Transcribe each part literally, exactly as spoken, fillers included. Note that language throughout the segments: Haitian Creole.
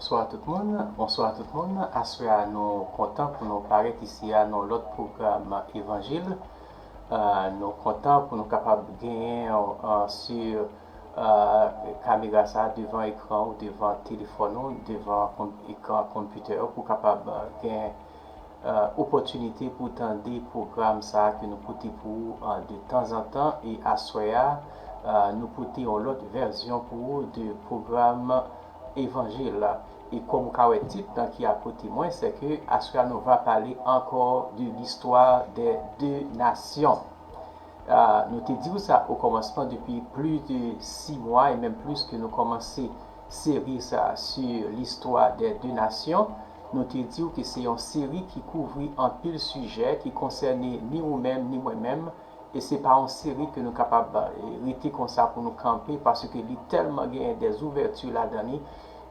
Bonswa tout moun, bonswa tout moun. Aswè a nou kontan pou nou parèt isi a nan lòt pwogram Evanjil. Euh, nou kontan pou nou kapab genyen euh, sou euh, kamera sa a devan ekran ou devan telefòn ou, devan kon- ekran konpitè ou pou kapab euh, gen euh, opòtinite pou tande pwogram sa a ke nou pote pou ou euh, de tanzantan. E aswè a, euh, nou pote yon lòt vèzyon pou ou de pwogram Evanjil. E kòm ou ka wè tit lan ki akote mwen, se ke aswè a nou va pale ankò de l'histoire des deux nations. Ah, nou te di w sa o kòmansman, depi plis de sis mwa e menm plis ke nou kòmanse seri sa sur l'histoire des deux nations. Nou te di w ke se yon seri ki kouvri anpil sijè ki konsène ni ou menm ni mwen menm. E se pa yon seri ke nou kapab eh, rete konsa pou nou kanpe, paske li tèlman genyen des ouvertures ladan li,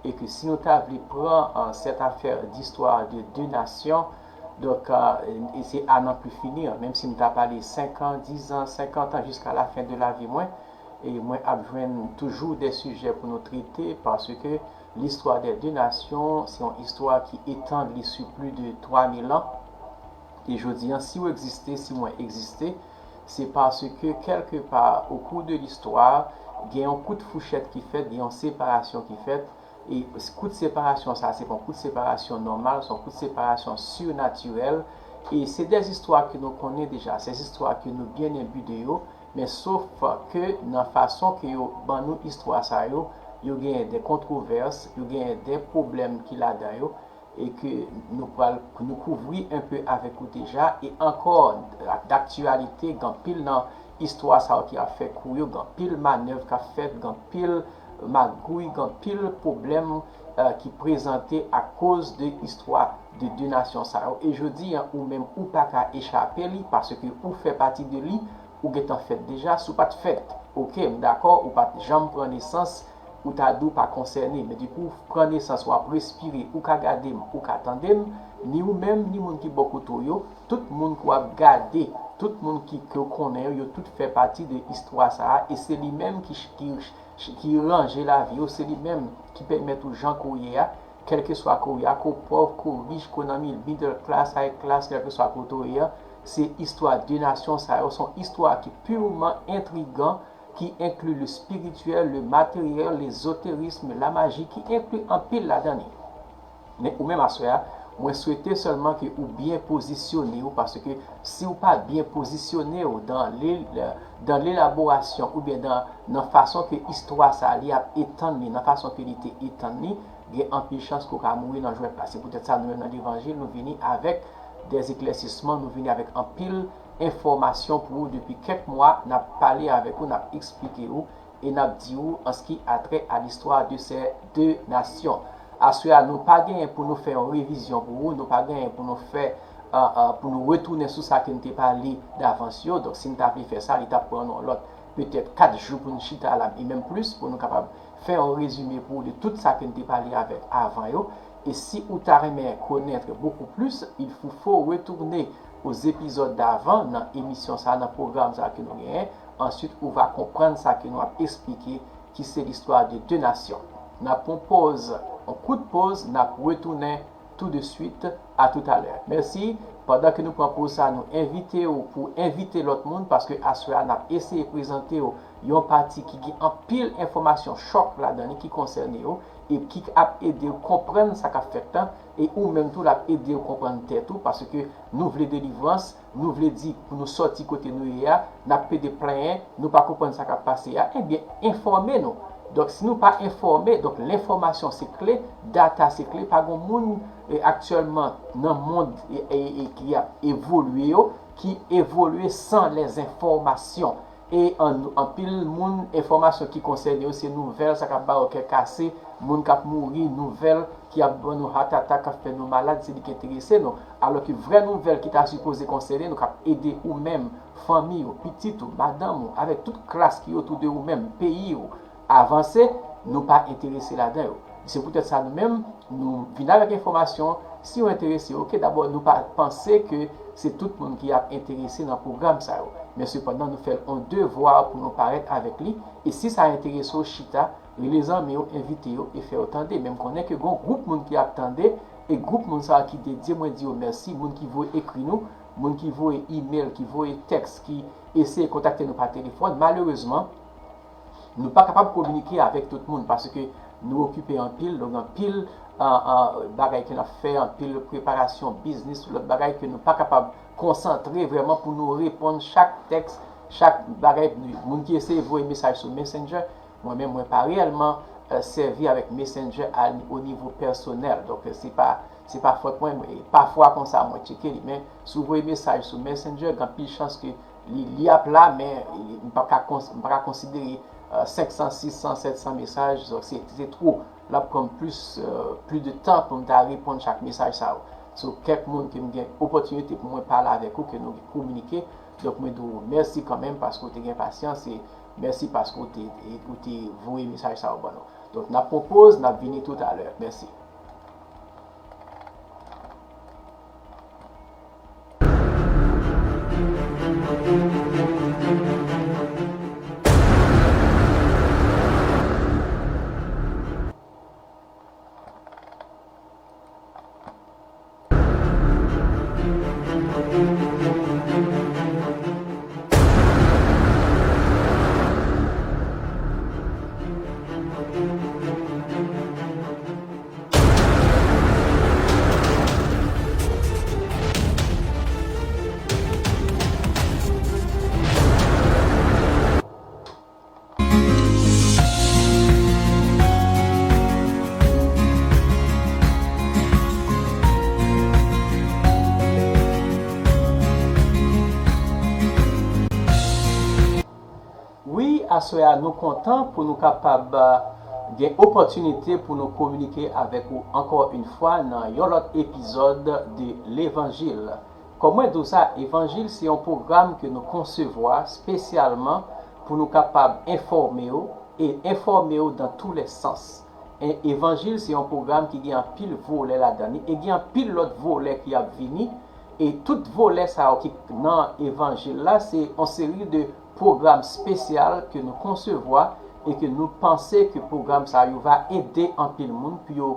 e ke si nou ta vle pran euh, cette affaire d'histoire de deux nations, donk euh, e se à n'en plus finir, menm si m ta pale senk an, dis an, senkant an, jusqu'à la fin de la vie mwen, e mwen ap jwenn toujou de sijè pou nou trete, paske l'histoire des deux nations se yon istwa ki etann li sur plus de twa mil an. E jodi an, si w egziste, si mwen egziste, se paske kèlke pa o kou de listwa, gen yon kout fouchèt ki fèt, gen yon separasyon ki fèt, e kout separasyon sa, se pa yon kout separasyon nòmal, se yon kout separasyon sirnatirèl, e se de zistwa ke nou konnen deja, se zistwa ke nou byen enbi de yo, men sof ke nan fason ke yo ban nou istwa sa yo, yo genyen de kontwovès, yo genyen de pwoblèm ki ladan yo, e ke nou pral nou kouvri enpe avèk ou deja, e ankò daktyalite, gen anpil nan istwa sa yo ki ap fè kou yo, gen anpil manèv k ap fèt, gen anpil magouy, gen anpil pwoblèm euh, ki prezante akoz de istwa de de nasyon sa yo. E jodi an, ou menm ou pa ka echape li, paske ou fè pati de li, ou gentan fèt deja, si w pa t fèt, oke, m dakò, ou pa t janm pran nesans, ou ta di w pa konsène, men depi w pran nesans, w ap respire, ou ka gade m, ou ka tande m, ni ou menm, ni moun ki bò kote w yo, tout moun ke w ap gade, tout moun ki ke w konnen yo, yo tout fè pati de istwa sa a, e se li menm ki, ki, ki ranje lavi w, se li menm ki pèmèt ou jan ke w ye a, kèlkeswa ke w ye a, ke w pòv, ke w rich, ke w nan mi- middle class, high class, kèlkeswa kote w ye a, se istwa de nasyon sa yo, se yon istwa ki pirman entrigan, ki enkli le spirityèl, le materyèl, lezoterism, lamaji, ki enkli anpil ladan li. Men ou menm aswè a, mwen swete sèlman ke ou byen pozisyone w, paske si w pa byen pozisyone w dan le- dan lelaborasyon oubyen dan nan fason ke istwa sa li ap etann li, nan fason ke li te etann li, gen anpil chans ke w ka mouri nan jwèt la. Se poutèt sa nou menm nan levanjil, nou vini avèk de eklèsisman, nou vini avèk anpil enfòmasyon pou ou depi kèk mwa, n ap pale avèk ou, n ap eksplike ou, e n ap di ou an ce qui a trait à l'histoire de ces deux nations. Aswè a, nou pa genyen pou nou fè yon revizyon pou ou, nou pa genyen pou nou fè, euh, euh, pou nou retounen sou sa ke n te pale davans yo. Donk, si n ta vle fè sa, li t ap pran nou lòt petèt kat jou pou n chita la, e menm plis, pou nou kapab fè yon rezime pou ou de tout sa ke n te pale avèk avan yo. E si ou ta renmen connaître beaucoup plus, il vous faut retourner aux épisodes d'avant nan emisyon sa, nan pwogram sa ke nou genyen. Answit, ou va konprann sa ke nou ap eksplike, ki se l'histoire de deux nations. N ap pran pòz, yon kout pòz, n ap retounen tout de suite. À tout à l'heure. Mèsi. Pandan ke nou pran pòz sa, nou envite w pou envite lòt moun, paske aswè a, n ap eseye prezante w yon pati ki gen anpil enfòmasyon chòk ladan li ki konsène yo, e ki ap ede w konprann sa k ap fèt lan, e ou menm tou, l ap ede w konprann tèt ou, paske nou vle delivrans, nou vle di pou nou sòti kote nou ye a, n ap plede plenyen, nou pa konprann sa k ap pase a, ebyen, enfòme nou. Donk, si nou pa enfòme, donk, lenfòmasyon se kle, data se kle, pa gen moun e, aktyèlman nan mond e, e, e ki ap evolye yo, ki evolye san lèzenfòmasyon. E an, anpil moun, enfòmasyon ki konsène yo, se nouvèl, sa k ap ba yo kè kase, moun k ap mouri, nouvèl ki ap ban nou heart attack, k ap fè nou malad, se li ki enterese nou. Alòske vrè nouvèl ki ta sipoze konsène nou, k ap ede ou menm, fanmi ou, pitit ou, madanm ou, avèk tout klas ki otou de ou menm, peyi ou, avanse, nou pa enterese ladan yo. Se poutèt sa nou menm, nou vin avèk enfòmasyon, si yo enterese, oke, dabò nou pa panse ke se tout moun ki ap enterese nan pwogram sa yo. Men sepandan, nou fè l on devwa pou nou parèt avèk li, e si sa enterese w, chita, Rele zanmi w, envite yo e fè yo tande. Men m konnen ke gon gwoup moun ki ap tande, e gwoup moun sa a ki dedye, mwen di yo mèsi, moun ki voye ekri nou, moun ki voye email, ki voye tèks, ki eseye kontakte nou pa telefòn. Malerezman, nou pa kapab kominike avèk tout moun paske nou okipe anpil, nou gen anpil, ah, ah, bagay ke n ap fè, anpil preparasyon, biznis, lòt bagay ke nou pa kapab konsantre vrèman pou nou reponn chak tèks, chak bagay. Moun ki eseye voye mesaj sou Messenger, mwen menm, mwen pa reyèlman, eh, sèvi avèk Messenger a, o nivo pèsonèl. Donk, se pa, se pa fòt mwen. E pafwa konsa, mwen tcheke li. Men, si w voye mesaj sou Messenger, gen anpil chans ke li, li ap la, men li, m pa ka kons-, m pa ka konsidere, eh, senk san, sis san, sèt san mesaj. Donk, se, se twò. L ap pran m plis, eh, plis de tan pou m ta reponn chak mesaj sa yo. So, kèk moun ke m gen opòtinite pou mwen pale avèk ou, ke nou kominike. Donk, mwen di w mèsi kanmenm paske w te gen pasyans e mèsi paske w te, e, ou te voye mesaj sa yo ban nou. Donk, n ap pran poz, n ap vini toutalè. Mèsi. Wi, aswè a nou kontan pou nou kapab, ah, gen opòtinite pou nou kominike avèk ou ankò yon fwa nan yon lòt epizòd de Levanjil. Kòm mwen di w sa, Evanjil se yon pwogram ke nou konsevwa espesyalman pou nou kapab enfòme w e enfòme w dans tous les sens. E, Evanjil se yon pwogram ki gen anpil volè ladan li e gen anpil lòt volè ki ap vini. E tout volè sa yo ki nan Evanjil la, se yon seri de pwogram espesyal ke nou konsevwa e ke nou panse ke pwogram sa yo va ede anpil moun pou yo,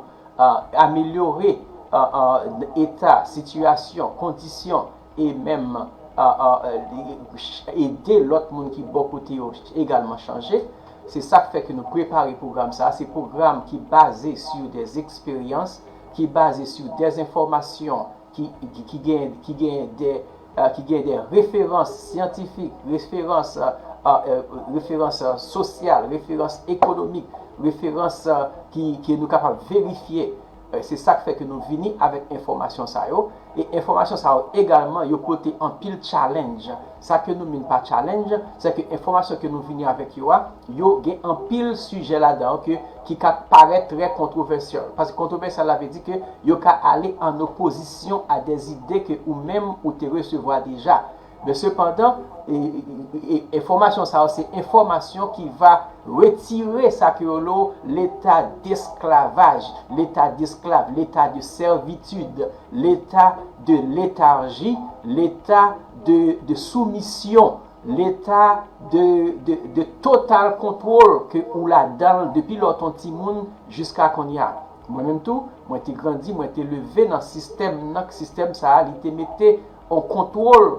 ah, amelyore, ah, ah, eta, sitiyasyon, kondisyon e menm, ah, ah, eh, ede lòt moun ki bò kote yo egalman chanje. Se sa k fè ke nou prepare pwogram sa a. Se pwogram ki baze sou des eksperyans, ki baze sou des enfòmasyon, ki, ki, ki gen, ki gen de, eh, ki gen de referans syantifik, referans, eh, eh, eh, referans, eh, sosyal, referans ekonomik, referans, eh, ki, ki nou kapab verifye. Eh, se sa k fè ke nou vini avèk enfòmasyon sa yo. E enfòmasyon sa yo egalman, yo pote anpil challenge. Sa ke nou min pa challenge, se ke enfòmasyon ke nou vini avèk yo a, yo gen anpil sijè ladan yo ke, ki ka parèt trè kontrovèsyal. Paske kontrovèsyal la vle di ke yo ka ale an opozisyon a des idées ke ou menm ou te resevwa deja. Men sepandan, e, e, e, enfòmasyon sa yo se enfòmasyon ki va retire sa ke yo rele leta desklavaj, leta desklav, leta de sèvitid, leta de letarji, leta de, de soumisyon, leta de, de, de total kontwòl ke ou ladan l depi lè w t on timoun jiska kounye a. Mwen menm tou, mwen te grandi, mwen te leve nan sistèm nan, sistèm sa a, li te mete on kontwòl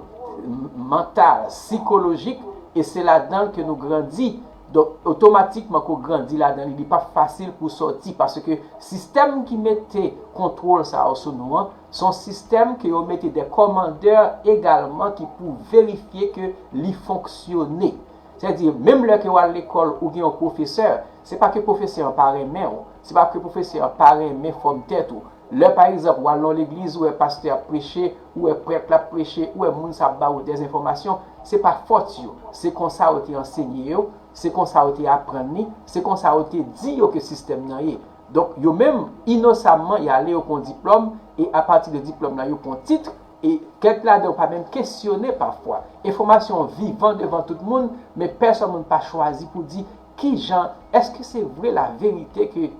m-, mantal, sikolojik, e se ladan l ke nou grandi. Donk, otomatikman ke w grandi ladan li, li p ap fasil pou w sòti, paske sistèm ki mete kontwòl sa yo sou nou an, se yon sistèm ke yo mete de kòmandè egalman ki pou verifye ke li fonksyone. Sètadi, menm lè ke w al lekòl, ou gen yon pwofesè, se pa ke pwofesè an pa renmen w, se pa ke pwofesè an pa renmen fòm tèt ou. Lè, pa egzanp, w al nan legliz, ou wè pastè ap preche, ou wè prèt la ap preche, ou wè moun sa ap ba ou dèzenfòmasyon, se pa fòt yo. Se konsa yo te ansenye yo, se konsa yo te aprann li, se konsa yo te di yo ke sistèm nan ye. Donk, yo menm, inosamman, y ale, yo pran diplòm, e apati de diplòm nan, yo pran tit, e kèk ladan yo pa menm kesyone pafwa. Enfòmasyon an vivan devan tout moun, men pèsòn moun pa chwazi pou di kijan, èske se vre laverite ke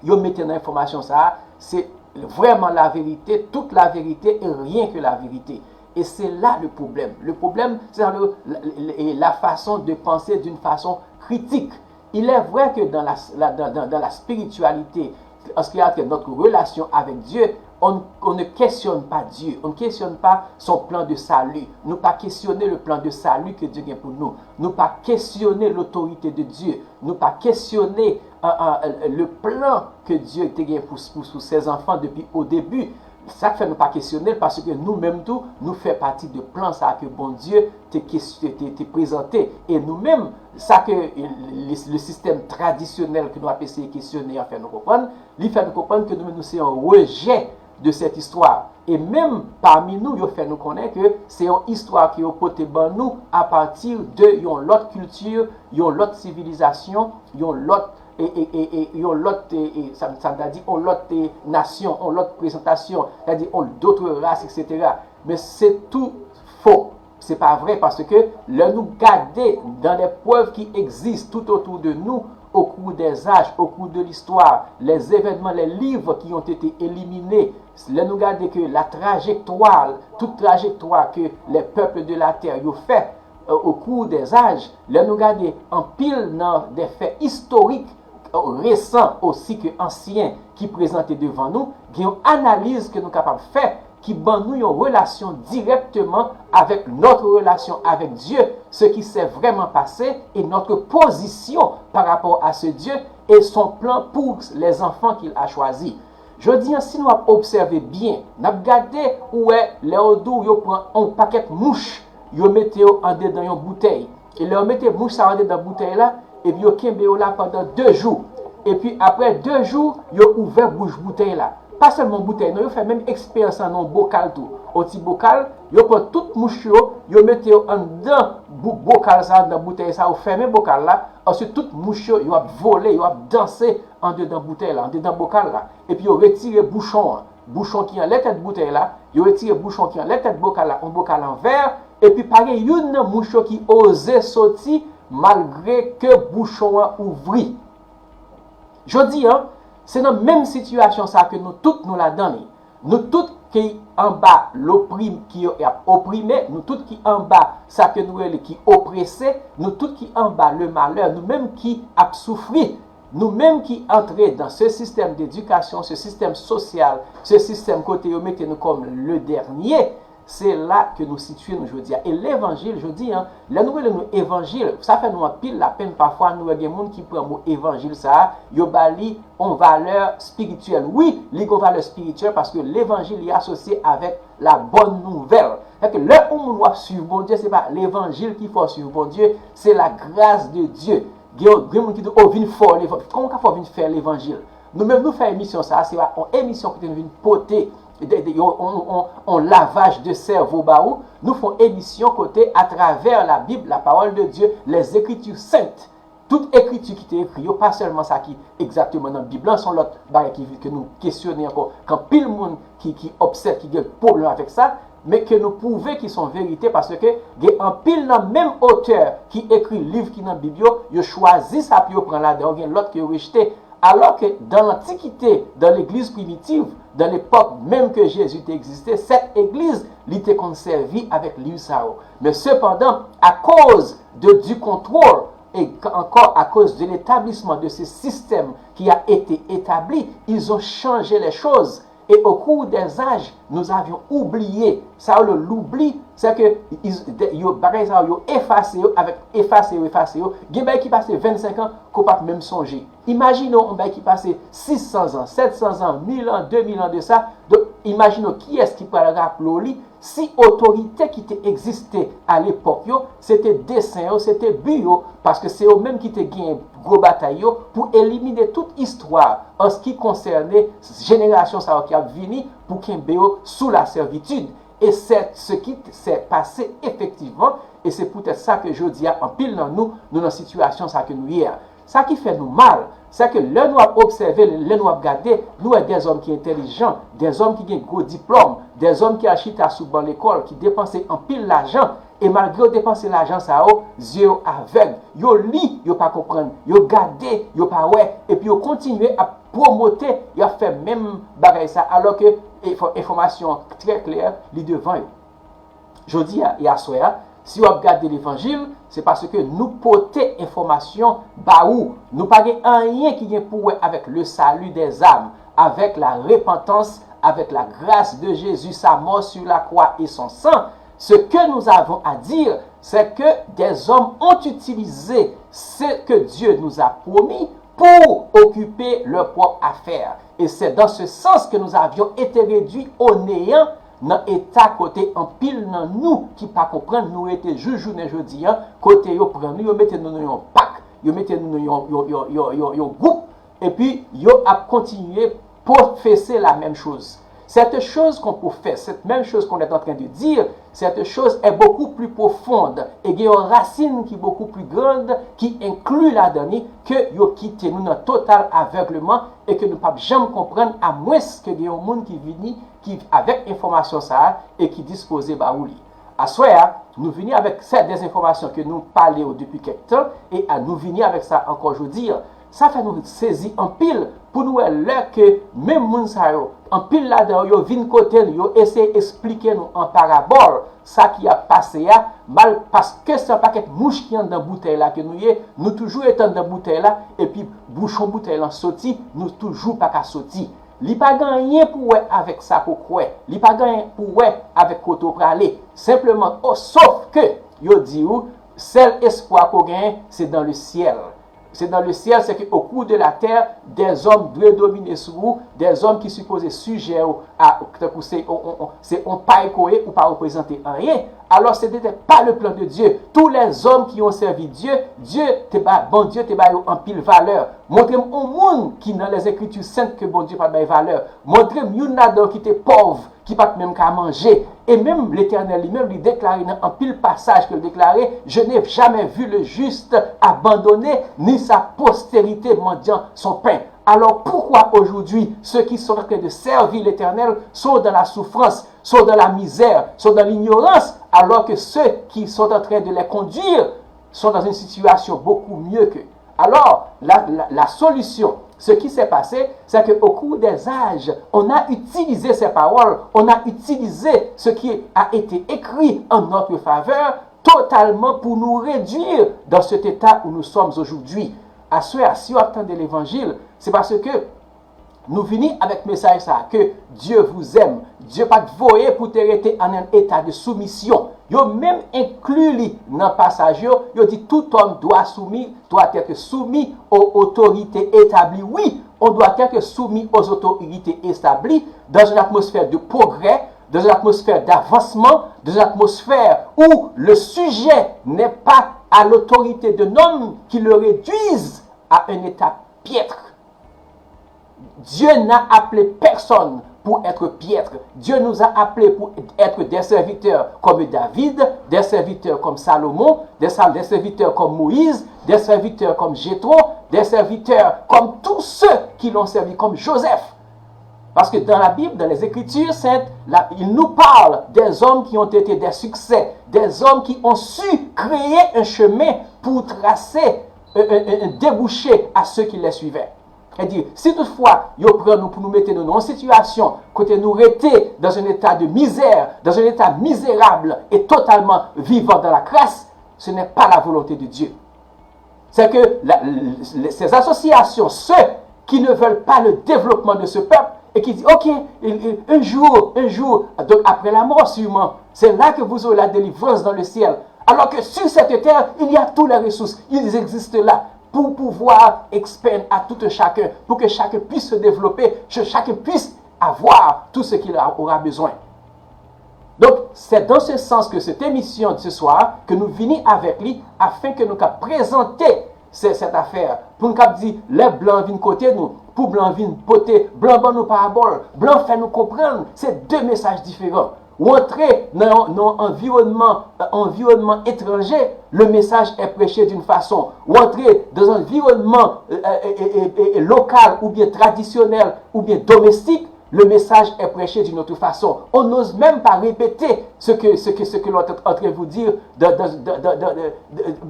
yo mete nan enfòmasyon sa a, se vrèman laverite, tout laverite e rien que la vérité. E se la le problème. Le problème, c'est dans le, la, la, la façon de penser d'une façon critique. Il est vrai que dans la, la- dans, dans- dans la spiritualité, en ce qui a trait à notre relation avec Dieu, on, on ne questionne pas Dieu, on ne questionne pas son plan de salut. Nou pa kesyone le plan de salut que Dieu gen pou nou. Nou pa kesyone l'autorité de Dieu. Nou pa kesyone euh, euh, le plan que Dieu te gen pou, pou, pou ses enfants depuis au début. Sa k fè nou pa kesyone l, paske nou menm tou, nou fè pati de plan sa ke Bondye te, te, te, te prezante. E nou menm, sa ke le, le sistèm tradisyonèl ke nou ap eseye kesyone an fè nou konprann, li fè nou konprann ke nou menm nou se yon rejè de cette histoire. E menm pami nou, yo fè nou konnen ke se yon istwa ke yo pote ban nou apati de yon lòt kilti, yon lòt sivilizasyon, yon lòt e, e, e, e yon lòt, e, e, sa, sa vle di yon lòt e, nasyon, yon lòt prezantasyon, sa vle di yon d'autres races, et cetera. Men se tou fo. Se pa vre paske lè nou gade dans les preuves qui existent tout autour de nous, au cours des âges, au cours de l'histoire, les événements, les livres qui ont été éliminés, lè nou gade ke la trajectoire, toute trajectoire que les peuples de la terre yo fè, euh, au cours des âges, lè nou gade anpil nan de fè istorik, euh, resan osi ke ansyen ki prezante devan nou, gen yon analiz ke nou kapab fè ki ban nou yon relasyon dirèkteman avec notre relation avec Dieu, ce qui s'est vraiment passé et notre position par rapport à ce Dieu et son plan pour les enfants qu'il a choisi. Jodi an, si nou ap obsève byen, n ap gade ou wè lè yo di w yo pran yon pakèt mouch, yo mete yo andedan yon boutèy. E lè yo mete mouch sa yo andedan boutèy la, epi yo kenbe yo la pandan de jou. Epi apre de jou, yo ouvè bouch boutèy la. Pa sèlman boutèy, non, yo fè menm eksperyans lan nan yon bokal tou. Yon ti bokal, yo pran tout mouch yo, yo mete yo anndan bou- bokal sa, anndan boutèy sa, yo fèmen bokal la. Answit, tout mouch yo, yo ap vole, yo ap danse andedan boutèy la, andedan bokal la. Epi yo retire bouchon an. Bouchon ki anlè tèt boutèy la, yo retire bouchon ki anlè tèt bokal la, yon bokal an vè, epi pa gen youn nan mouch yo ki oze soti malgre ke bouchon an ouvri. Jodi an, se nan menm sitiyasyon sa ke nou tout nou ladan li. Nou tout ki anba loprim ki yo ap oprime, nou tout ki anba sa ke nou rele ki oprese, nou tout ki anba le malè, nou menm ki ap soufri, nou menm ki antre dans ce système d'éducation, ce système social, ce système kote yo mete nou kòm le dernier, se la ke nou sitiye nou jodi a. E levanjil jodi an, lè nou rele nou evanjil, sa fè nou anpil lapenn pafwa, nou wè gen moun ki pran mo evanjil sa a, yo ba li yon valè espirityèl. Wi, li gen yon valè espirityèl paske levanjil li asosye avèk la bonne nouvelle. Fè ke lè yon moun w ap swiv Bondye, se pa levanjil ki fè w swiv Bondye, se la grâce de Dieu. Gen, gen moun ki di, o, vin fè w levanjil. Kòman w ka fè w vin fè levanjil? Nou menm nou fè emisyon sa a, se pa yon emisyon kote nou vin pote de, de, yon, yon, yon, yon lavaj de sèvo ba ou. Nou fè yon emisyon kote, atravè la Bible, la parole de Dieu, les Écritures saintes, tout ekriti ki te ekri yo, pa sèlman sa ki egzakteman nan Bib lan, se yon lòt bagay ki, ke nou kesyone ankò, ke anpil moun ki, ki obsève, ki gen pwoblèm avèk sa, men ke nou pwouve ki se yon verite, paske gen anpil nan menm otè ki ekri liv ki nan Bib yo, yo chwazi sa pou yo pran ladan yo, gen lòt ke yo rejte. Alors que dans l'Antiquité, dans l'Église primitive, dans l'époque même que Jésus te existe, cette église, li te konn sèvi avèk liv sa yo. Men sepandan, akoz de, du contrôle, et encore à cause de l'établissement de ce système qui a été établi, ils ont changé les choses. Et au cours des âges, nous avions oublié. Sa yo, le, l'oubli, c'est que ils- de- yo, bagay sa yo, yo efase yo, avèk efase yo, efase yo. Gen bagay ki pase vennsenk an, ke w p ap menm sonje. Imajine w yon bagay ki pase sis san zan, sèt san zan, mil an, de mil an de sa. Donk, imajine w kiyès ki pral raple w li, si otorite ki te egziste a lepòk yo, se te desen yo, se te bi yo, paske se yo menm ki te genyen gwo batay yo pou elimine tout istwa an se ki konsène jenerasyon sa yo ki ap vini pou kenbe yo sou la sèvitid. E se se ki se pase efektivman, e se poutèt sa ke jodi a, anpil nan nou, nou nan sitiyasyon sa ke nou ye a. Sa ki fè nou mal, se ke lè nou ap obsève, lè nou ap gade, nou wè dèzòm ki entèlijan, dèzòm ki gen gwo diplòm, dèzòm ki al chita sou ban lekòl, ki depanse anpil lajan, e malgre yo depanse lajan sa yo, zye yo avèg, yo li, yo pa konprann, yo gade, yo pa wè, epi yo kontinye ap pwomote, y ap fè menm bagay sa, alò ke enfò- enfòmasyon trè klè, li devan yo. Jodi a, e aswè a, Si w ap gade levanjil, se paske nou pote enfòmasyon ba ou. Nou pa gen anyen ki gen pou wè avèk le salut des âmes, avec la repentance, avec la grâce de Jésus, sa mort sur la croix et son sang. Ce que nous avons à dire, c'est que des hommes ont utilisé ce que Dieu nous a promis pour occuper leur propre affaire. Et c'est dans ce sens que nous avions été réduits au néant, nan eta kote anpil nan nou ki pa konprann nou rete jis jounen jodi a, kote yo pran nou, yo mete nou nan yon pak, yo mete nou nan yon, yon, yon, yon, yon, yon gwoup, epi yo ap kontinye pwofese la menm choz. Cette chose qu'on professe, cette même chose qu'on est en train de dire, cette chose est beaucoup plus profonde et gen yon rasin ki bokou pli grand ki enkli ladan li ke yo kite nou nan total avègleman e ke nou p ap janm konprann amwens ke gen yon moun ki vini ki avèk enfòmasyon sa a e ki dispoze ba ou li. Aswè a, nou vini avèk sèt dèzenfòmasyon ke nou pale yo depi kèk tan e a nou vini avèk sa ankò jodi a. Sa fè nou sezi anpil pou nou wè lè ke menm moun sa yo, anpil ladan yo, yo vin kote nou, yo eseye esplike nou an parabòl sa ki ap pase a, mal paske se yon pakèt mouch ki anndan boutèy la ke nou ye, nou toujou ret anndan boutèy la, epi bouchon boutèy lan soti, nou toujou pa ka soti. Li pa gen anyen pou wè avèk sa ke w kwè. Li pa gen anyen pou wè avèk kote w prale. Senpleman, o, sof ke yo di w, sèl espwa ke w genyen, se dans le ciel. Se dans le ciel, c'est que au cours de la terre, des hommes dwe domine sou ou, des hommes ki sipoze sijè ou a, tankou se on, on, on, se on pay ke w ye, ou pa reprezante anyen. Alors, ce n'était pas le plan de Dieu. Tous les hommes qui ont servi Dieu, Dieu te ba, Bondye te ba yo anpil valè. Montre m yon moun ki nan les Écritures saintes ke Bondye pa t bay valè. Montre m youn ladan yo ki te pòv, ki pa t menm ka manje. E menm Letènèl li menm, li deklare nan anpil pasaj ke l deklare, Je n'ai jamais vu le juste abandonné, ni sa postérité mendiant son pain. Alors pourquoi aujourd'hui ceux qui sont en train de servir l'Éternel sont dans la souffrance, sont dans la misère, sont dans l'ignorance, alors que ceux qui sont en train de les conduire sont dans une situation beaucoup mieux que. Alors, la, la, la solution, ce qui s'est passé, c'est qu'au cours des âges, on a utilisé ces paroles, on a utilisé ce qui a été écrit en notre faveur, totalement pour nous réduire dans cet état où nous sommes aujourd'hui. Aswè a, si w ap tande levanjil, se paske nou vini avèk mesaj sa a, que Dieu vous aime. Dye pa t voye pou te rete an un état de soumission. Yo menm enkli li nan pasaj yo, yo di tout homme doit soumis, doit être soumis aux autorités établies. Oui, on doit être soumis aux autorités établies dans une atmosphère de progrès, dans une atmosphère d'avancement, dans une atmosphère où le sujet n'est pas à l'autorité d'un homme qui le réduise à un état piètre. Dieu n'a appelé personne pour être piètre. Dieu nous a appelés pour être des serviteurs comme David, des serviteurs comme Salomon, des, sa- des serviteurs comme Moïse, des serviteurs comme Jéthro, des serviteurs comme tous ceux qui l'ont servi, comme Joseph. Parce que dans la Bible, dans les Écritures saintes, la- il nous parle des hommes qui ont été des succès, des hommes qui ont su créer un chemin pour tracer un, un- un- un débouché à ceux qui les suivaient. Sètadi, si toutfwa yo pran nou pou nou mete nou nan yon sitiyasyon kote nou rete dans un état de misère, dans un état misérable et totalement vivant dans la crasse, ce n'est pas la volonté de Dieu. C'est que la- ces associations, ceux qui ne veulent pas le développement de ce peuple et qui disent, OK, un jour, un jour, donc après la mort sûrement, c'est là que vous aurez la délivrance dans le ciel. Alors que sur cette terre, il y a toutes les ressources, ils existent là pour pouvoir expand à tout un chacun, pour que chacun puisse se développer, que chacun puisse avoir tout ce qu'il aura besoin. Donc, c'est dans ce sens que cette émission de ce soir, que nou vini avèk li, afin que nou ka prezante se- cette affaire, pou nou ka di, lè blan vin kote nou, pou blan vin pote, blan ban nou parabòl, blan fè nou konprann, se de mesaj diferan. Ou antre nan yon, nan yon anviwònman, euh, anviwònman etranje, le message est prêché d'une façon. Ou antre dans un environnement euh, euh, euh, euh, euh, local ou bien traditionnel ou bien domestique, le message est prêché d'une autre façon. On n'ose même pas répéter ce que, ce que, ce que l'on est en train de vous dire dans, dans, dans, dans, dans, dans,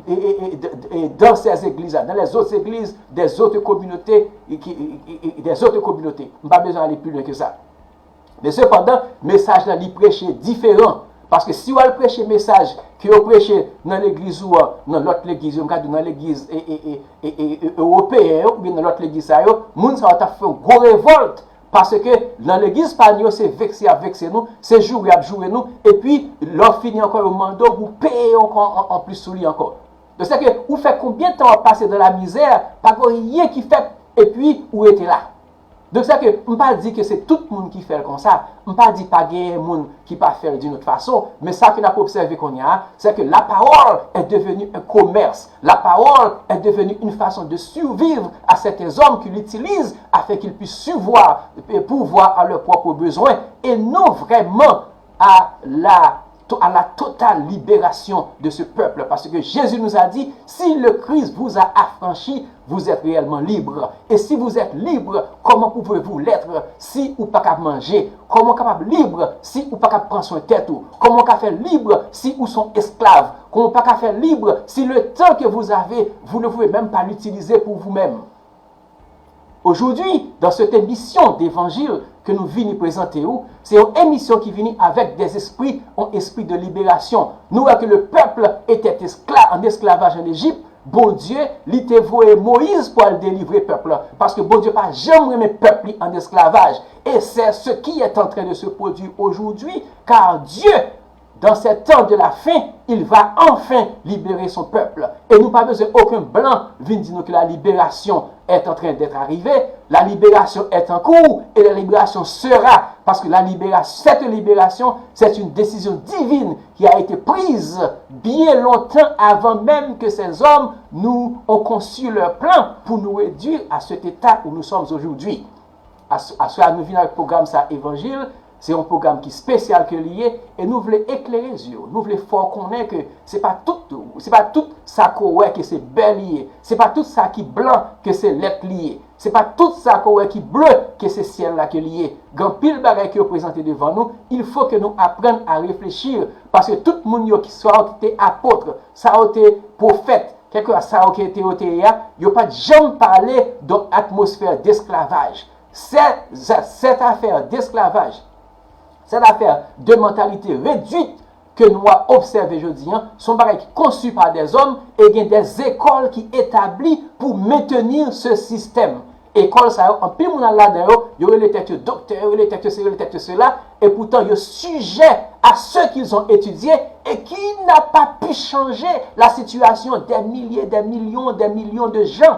et- et- et- de- et dans ces églises-là, dans les autres églises des autres communautés, et qui- et- et- et des autres communautés. M pa bezwen ale pi lwen ke sa. Men sepandan, mesaj la li preche diferan. Paske si w al preche mesaj ke yo preche nan legliz ou an, nan lòt legliz yo, m ka di w nan legliz e, e, e, e, e, e, ewopeyen yo, oubyen nan lòt legliz sa yo, moun sa yo t ap fè yon gwo revòlt. Paske nan legliz pa nou yo, se vekse y ap vekse nou, se joure y ap joure nou, epi lè w fini ankò, yo mande w pou w peye ankò an, an plis sou li ankò. Donk, se ke ou fè konbyen tan w ap pase dans la misère, pa gen anyen ki fèt, epi ou rete la. Donk, se ke m pa di ke se tout moun ki fè l konsa, m pa di pa genyen moun ki pa fè l d'une autre façon, men sa ke n ap obsève kounye a, c'est que la parole est devenue un commerce. La parole est devenue une façon de survivre à certains hommes qui l'utilisent afin qu'ils puissent survoir et pourvoir à leurs propres besoins et non vraiment à la, à la totale libération de ce peuple. Parce que Jésus nous a dit, si le Christ vous a affranchi, vous êtes réellement libre. Et si vous êtes libre, comment pouvez-vous l'être si ou pa kab manje? Kòman w kapab lib si ou pa kab pran swen tèt ou? Kòman w ka fè lib si ou son esklav? Kòman w pa ka fè lib si le temps que vous avez, vous ne pouvez même pas l'utiliser pour vous-même? Aujourd'hui, dans cette émission d'évangile que nous vini présenter ou, c'est une émission qui vini avec des esprits, un esprit de libération. Nous voyons que le peuple était esclave, en esclavage en Égypte. Bondye, li te voye Moyiz pou al delivre pèp la. Paske Bondye pa janm renmen pèp li an esklavaj. Et c'est ce qui est en train de se produire aujourd'hui, car Dieu, dans ces temps de la fin, il va enfin libérer son peuple. Et nou pa bezwen okenn blan vin di nou ke la libération est en train d'être arrivée, la libération est en cours et la libération sera, parce que la libération, cette libération, c'est une décision divine qui a été prise bien longtemps avant même que ces hommes nous ont conçu leur plan pour nous réduire à cet état où nous sommes aujourd'hui. Aswè a nou vin avèk pwogram sa evanjil, se yon pwogram ki espesyal ke li ye, e nou vle eklere zye w, nou vle fè w konnen ke se pa tout, se pa tout sa ke w wè ke se bè li ye, se pa tout sa ki blan ke se lèt li ye, se pa tout sa ke w wè ki ble ke se syèl la ke li ye. Gen anpil bagay ke yo prezante devan nou, il faut que nous apprendre à réfléchir, paske tout moun yo ki sa yo ki te apot, sa yo te pwofèt, kèlkeswa sa yo ki te yo te ye a, yo pa t janm pale de yon atmosfè desklavaj. Cette, cette affaire d'esclavage, cette affaire de mentalité réduite ke nou ap obsève jodi a, se yon bagay ki konstwi pa dèzòm e gen dèzekòl ki etabli pou mentni se sistèm. Ekòl sa yo, anpil moun al ladan yo, yo rele tèt yo doktè, yo rele tèt yo se, yo rele tèt yo sela, et pourtant yo sujet à ce qu'ils ont étudié et qui n'a pas pu changer la situation des milliers, des millions, des millions de gens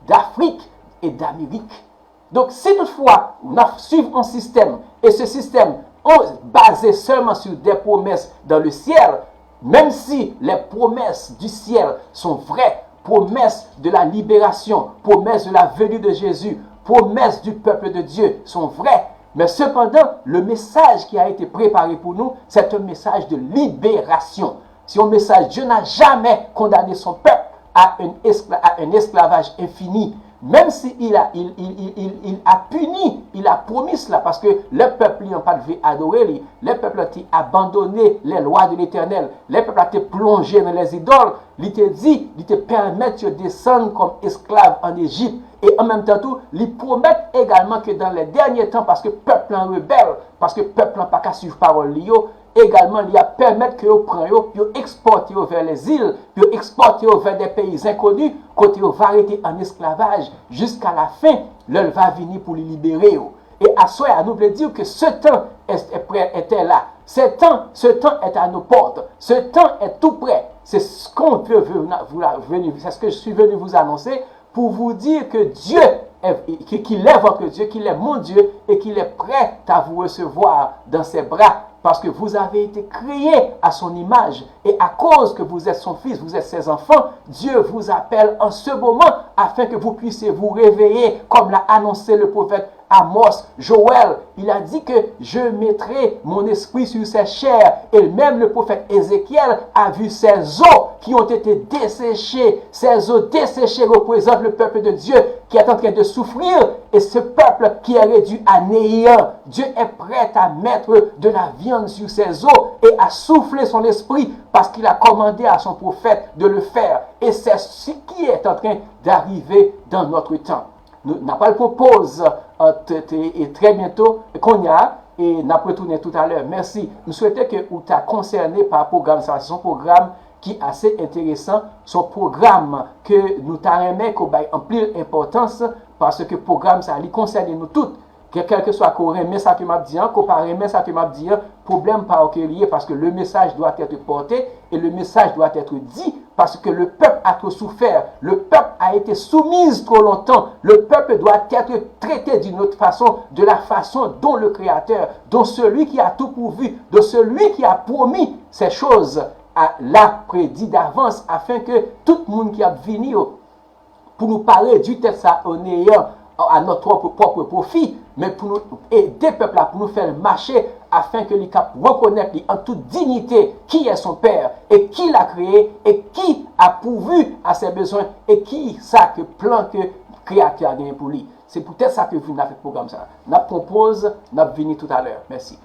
d'Afrique et d'Amérique. Donk, si toutfwa n ap swiv yon sistèm, e se sistèm on, baze sèlman sur des promesses dans le ciel, même si les promesses du ciel sont vraies, promesses de la libération, promesses de la venue de Jésus, promesses du peuple de Dieu sont vraies, mais cependant, le message qui a été préparé pour nous, c'est un message de libération. C'est un message, Dieu n'a jamais condamné son peuple à un, escla- à un esclavage infini. Menm si il a, il, il, il, il, il a puni, il a promis la, paske lè pèp li an pa t vle adore li, lè pèp la te abandone les lois de l'Éternel, lè pèp la te plonje nan lèzidòl, li te di, li te pèmèt yo desann kòm esklav an Ejip. E an menm tan tou, li pwomèt egalman ke dans les derniers temps, paske pèp lan rebèl, paske pèp lan pa ka swiv pawòl li yo, egalman, li ap pèmèt ke yo pran yo, pou yo ekspòte yo vè lèzil, pou yo ekspòte yo vè de peyi zenkoni, kote yo va rete an esklavaj jiska la fen, lè l va vini pou li libere yo. E aswè a, nou vle di w ke ce temps est, est près, était là. Ce temps, ce temps est à nos portes. Ce temps est tout près. C'est ce qu'on veut, veut, veut, venu, c'est ce que je suis venu vous annoncer pour vous dire que Dieu, est, que, qu'il est votre Dieu, qu'il est mon Dieu et qu'il est prêt à vous recevoir dans ses bras. Parce que vous avez été créés à son image et à cause que vous êtes son fils, vous êtes ses enfants, Dieu vous appelle en ce moment afin que vous puissiez vous réveiller, comme l'a annoncé le prophète Amos, Joël, il a dit que je mettrai mon esprit sur ces chairs. Et même le prophète Ézéchiel a vu ces os qui ont été desséchés. Ces os desséchés représentent le peuple de Dieu qui est en train de souffrir et ce peuple qui est réduit à néant. Dieu est prêt à mettre de la viande sur ces os et à souffler son esprit parce qu'il a commandé à son prophète de le faire. Et c'est ce qui est en train d'arriver dans notre temps. Nou, n ap pral pran poz, euh, t- t- e trè byento. Kounye a, E n ap retounen toutalè. Mèsi. M swete ke ou ta konsène pa pwogram sa. Se yon pwogram ki ase enteresan. Se yon pwogram ke nou ta renmen ke w bay anpil enpòtans, paske pwogram sa, li konsène nou tout. Ke, kèlkeswa ke w renmen sa ke m ap di an, ke w pa renmen sa ke m ap di an, pwoblèm pa w ke li ye, paske le message doit être porté et le message doit être dit. Parce que le peuple a trop souffert, le peuple a été soumis trop longtemps, le peuple doit être traité d'une autre façon, de la façon dont le Créateur, dont celui qui a tout pourvu, de celui qui a promis ces choses, a, l'a prédit d'avance, afin que tout moun ki ap vini yo, pou nou pa redui tèt sa o neyan, à notre propre, propre profit, men pou nou ede pèp la, pou nou fè l mache, afin ke li kab rekonèt li an tout dignité qui est son père et qui l'a créé et qui a pourvu à ses besoins et ki sa ke plan ke Kreyatè a genyen pou li. Se poutèt sa ke vin avèk pwogram sa. N ap pran poz, n ap vini toutalè. Mèsi.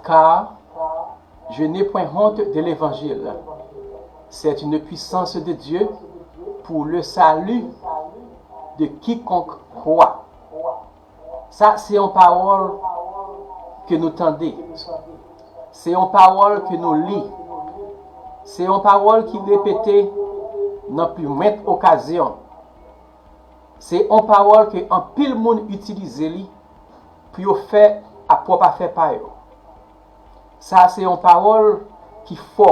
Car je n'ai point honte de l'évangile. C'est une puissance de Dieu pour le salut de quiconque croit. Sa, se yon pawòl ke nou tande. Se yon pawòl ke nou li. Se yon pawòl ki repete nan plimwent okazyon. Se yon pawòl ke anpil moun itilize li pou yo fè a pwòp afè pa yo. Sa se yon pawòl ki fò.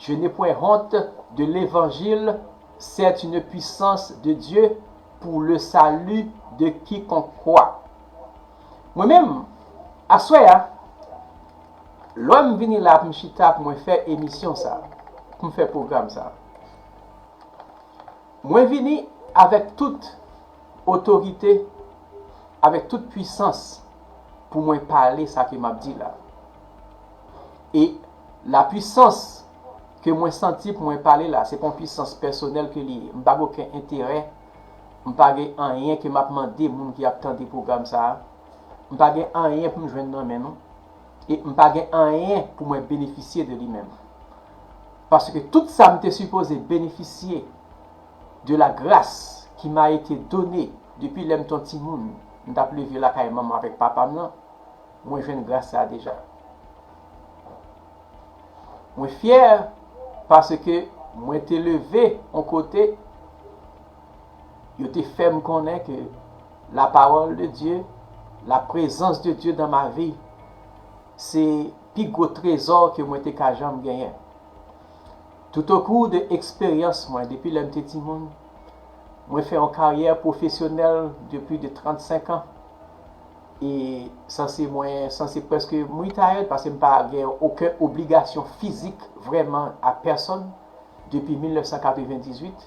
Je n'ai point honte de l'évangile, c'est une puissance de Dieu pour le salut de quiconque croit. Mwen menm, aswè a, lè m vini la pou m chita pou mwen fè emisyon sa, pou m fè pwogram sa. Mwen vini avèk tout otorite, avèk tout pwisans pou mwen pale sa ke m ap di la. E lapwisans ke mwen santi pou mwen pale la, se pa yon pwisans pèsonèl ke li ye. M pa gen okenn enterè, m pa gen anyen ke m ap mande moun ki ap tande pwogram sa a. M pa gen anyen pou m jwenn nan men nou. E m pa gen anyen pou mwen benefisye de li menm. Paske tout sa m te sipoze benefisye de la grâce qui m'a été donnée depi lè m t yon timoun, m t ap leve lakay manman avèk papa m nan, mwen jwenn gras sa a deja. Mwen fyè paske mwen te leve yon kote yo te fè m konnen ke la parole de Dieu, la présence de Dieu dans ma vie, se pi gwo trezò ke mwen te ka janm genyen. Tout o kou de eksperyans mwen depi lè m te timoun, mwen fè yon karyè pwofesyonèl de plis de trannsenk an. E sanse mwen, sanse prèske m retire paske m pa gen okenn obligasyon fizik vrèman a pèsonn depi mil nèf san katrevendizuit.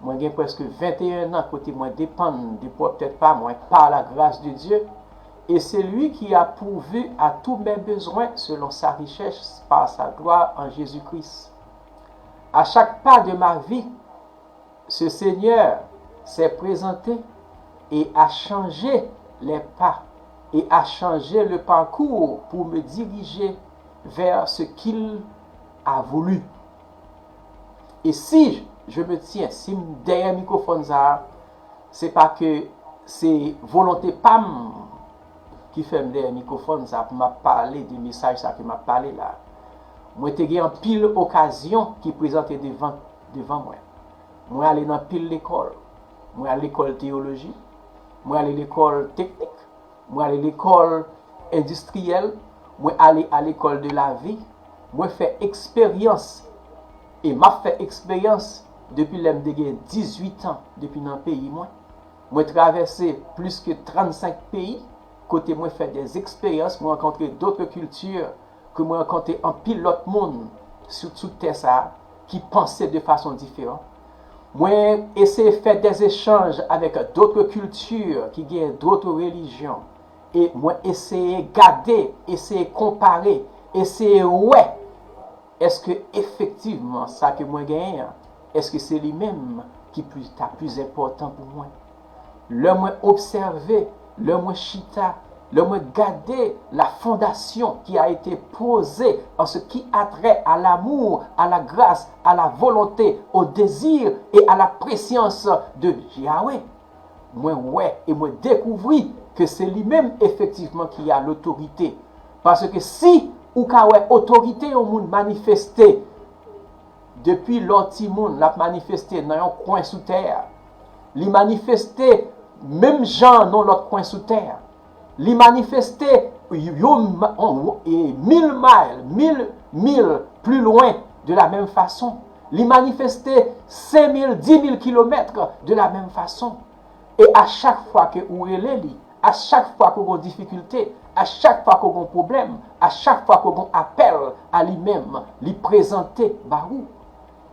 Mwen gen prèske venteyen an kote mwen depann de pwòp tèt pa mwen par la grâce de Dieu. Et c'est lui qui a pourvu à tous mes besoins selon sa richesse par sa gloire en Jésus-Christ. À chaque pas de ma vie, ce Seigneur s'est présenté et a changé les pas et a changé le parcours pour me diriger vers ce qu'il a voulu. Et si je me tiens, si m dèyè mikwofòn sa a, se pa ke se volonte pa m ki fè m dèyè mikwofòn sa pou m ap pale de mesaj sa ke m ap pale la. Mwen te gen anpil okazyon ki prezante devan, devan mwen. Mwen ale nan pil lekòl. Mwen al lekòl teyoloji, mwen ale lekòl teknik, mwen ale lekòl endistriyèl, mwen ale a lekòl de la vi, mwen fè eksperyans, e m ap fè eksperyans depi lè m te gen dizuit an, depi nan peyi mwen. Mwen travèse plis ke trannsenk peyi, kote mwen fè de eksperyans, mwen rankontre dotre kilti, ke mwen rankontre anpil lòt moun sou, sou tè sa a ki panse de fason diferan. Mwen eseye fè de echanj avèk dotre kilti ki gen dotre relijyon. E mwen eseye gade, eseye konpare, eseye wè, èske efektivman sa ke mwen genyen an, èske se li menm ki pli, ta pli enpòtan pou mwen? Lè mwen obsève, lè mwen chita, lè mwen gade la fondation qui a été posée en ce qui a trait à l'amour, à la grâce, à la volonté, au désir et à la préscience de Yahweh, mwen wè e mwen dekouvri ke se li menm efektivman ki a lotorite. Paske si ou ka wè otorite yon moun manifeste depi lè w timoun, l ap manifeste nan yon kwen sou tè a. Li manifeste menm jan nan lòt kwen sou tè a. Li manifeste yon, yon, e, mil mil, mil mil pli lwen de la menm fason. Li manifeste senk mil, dis mil kilomèt de la menm fason. E a chak fwa ke ou rele li, a chak fwa ke w gen difikilte, a chak fwa ke w gen pwoblèm, a chak fwa ke w gen apèl a li menm, li prezante ba ou.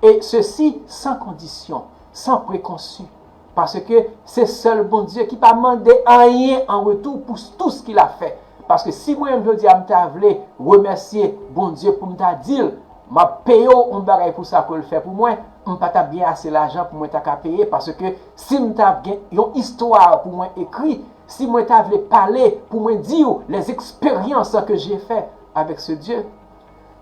E sesi san kondisyon, san prekonsi. Paske se sèl Bondye ki pa mande anyen an retou pou tout ce qu'il a fait. Paske si mwen menm jodi a m ta vle remèsye Bondye pou m ta di l, m ap peye w yon bagay pou sa ke l fè pou mwen, m pa t ap gen ase lajan pou mwen ta ka peye, paske si m ta gen yon istwa pou mwen ekri, si mwen ta vle pale pou mwen di w les expériences que j'ai fait avec ce Dieu,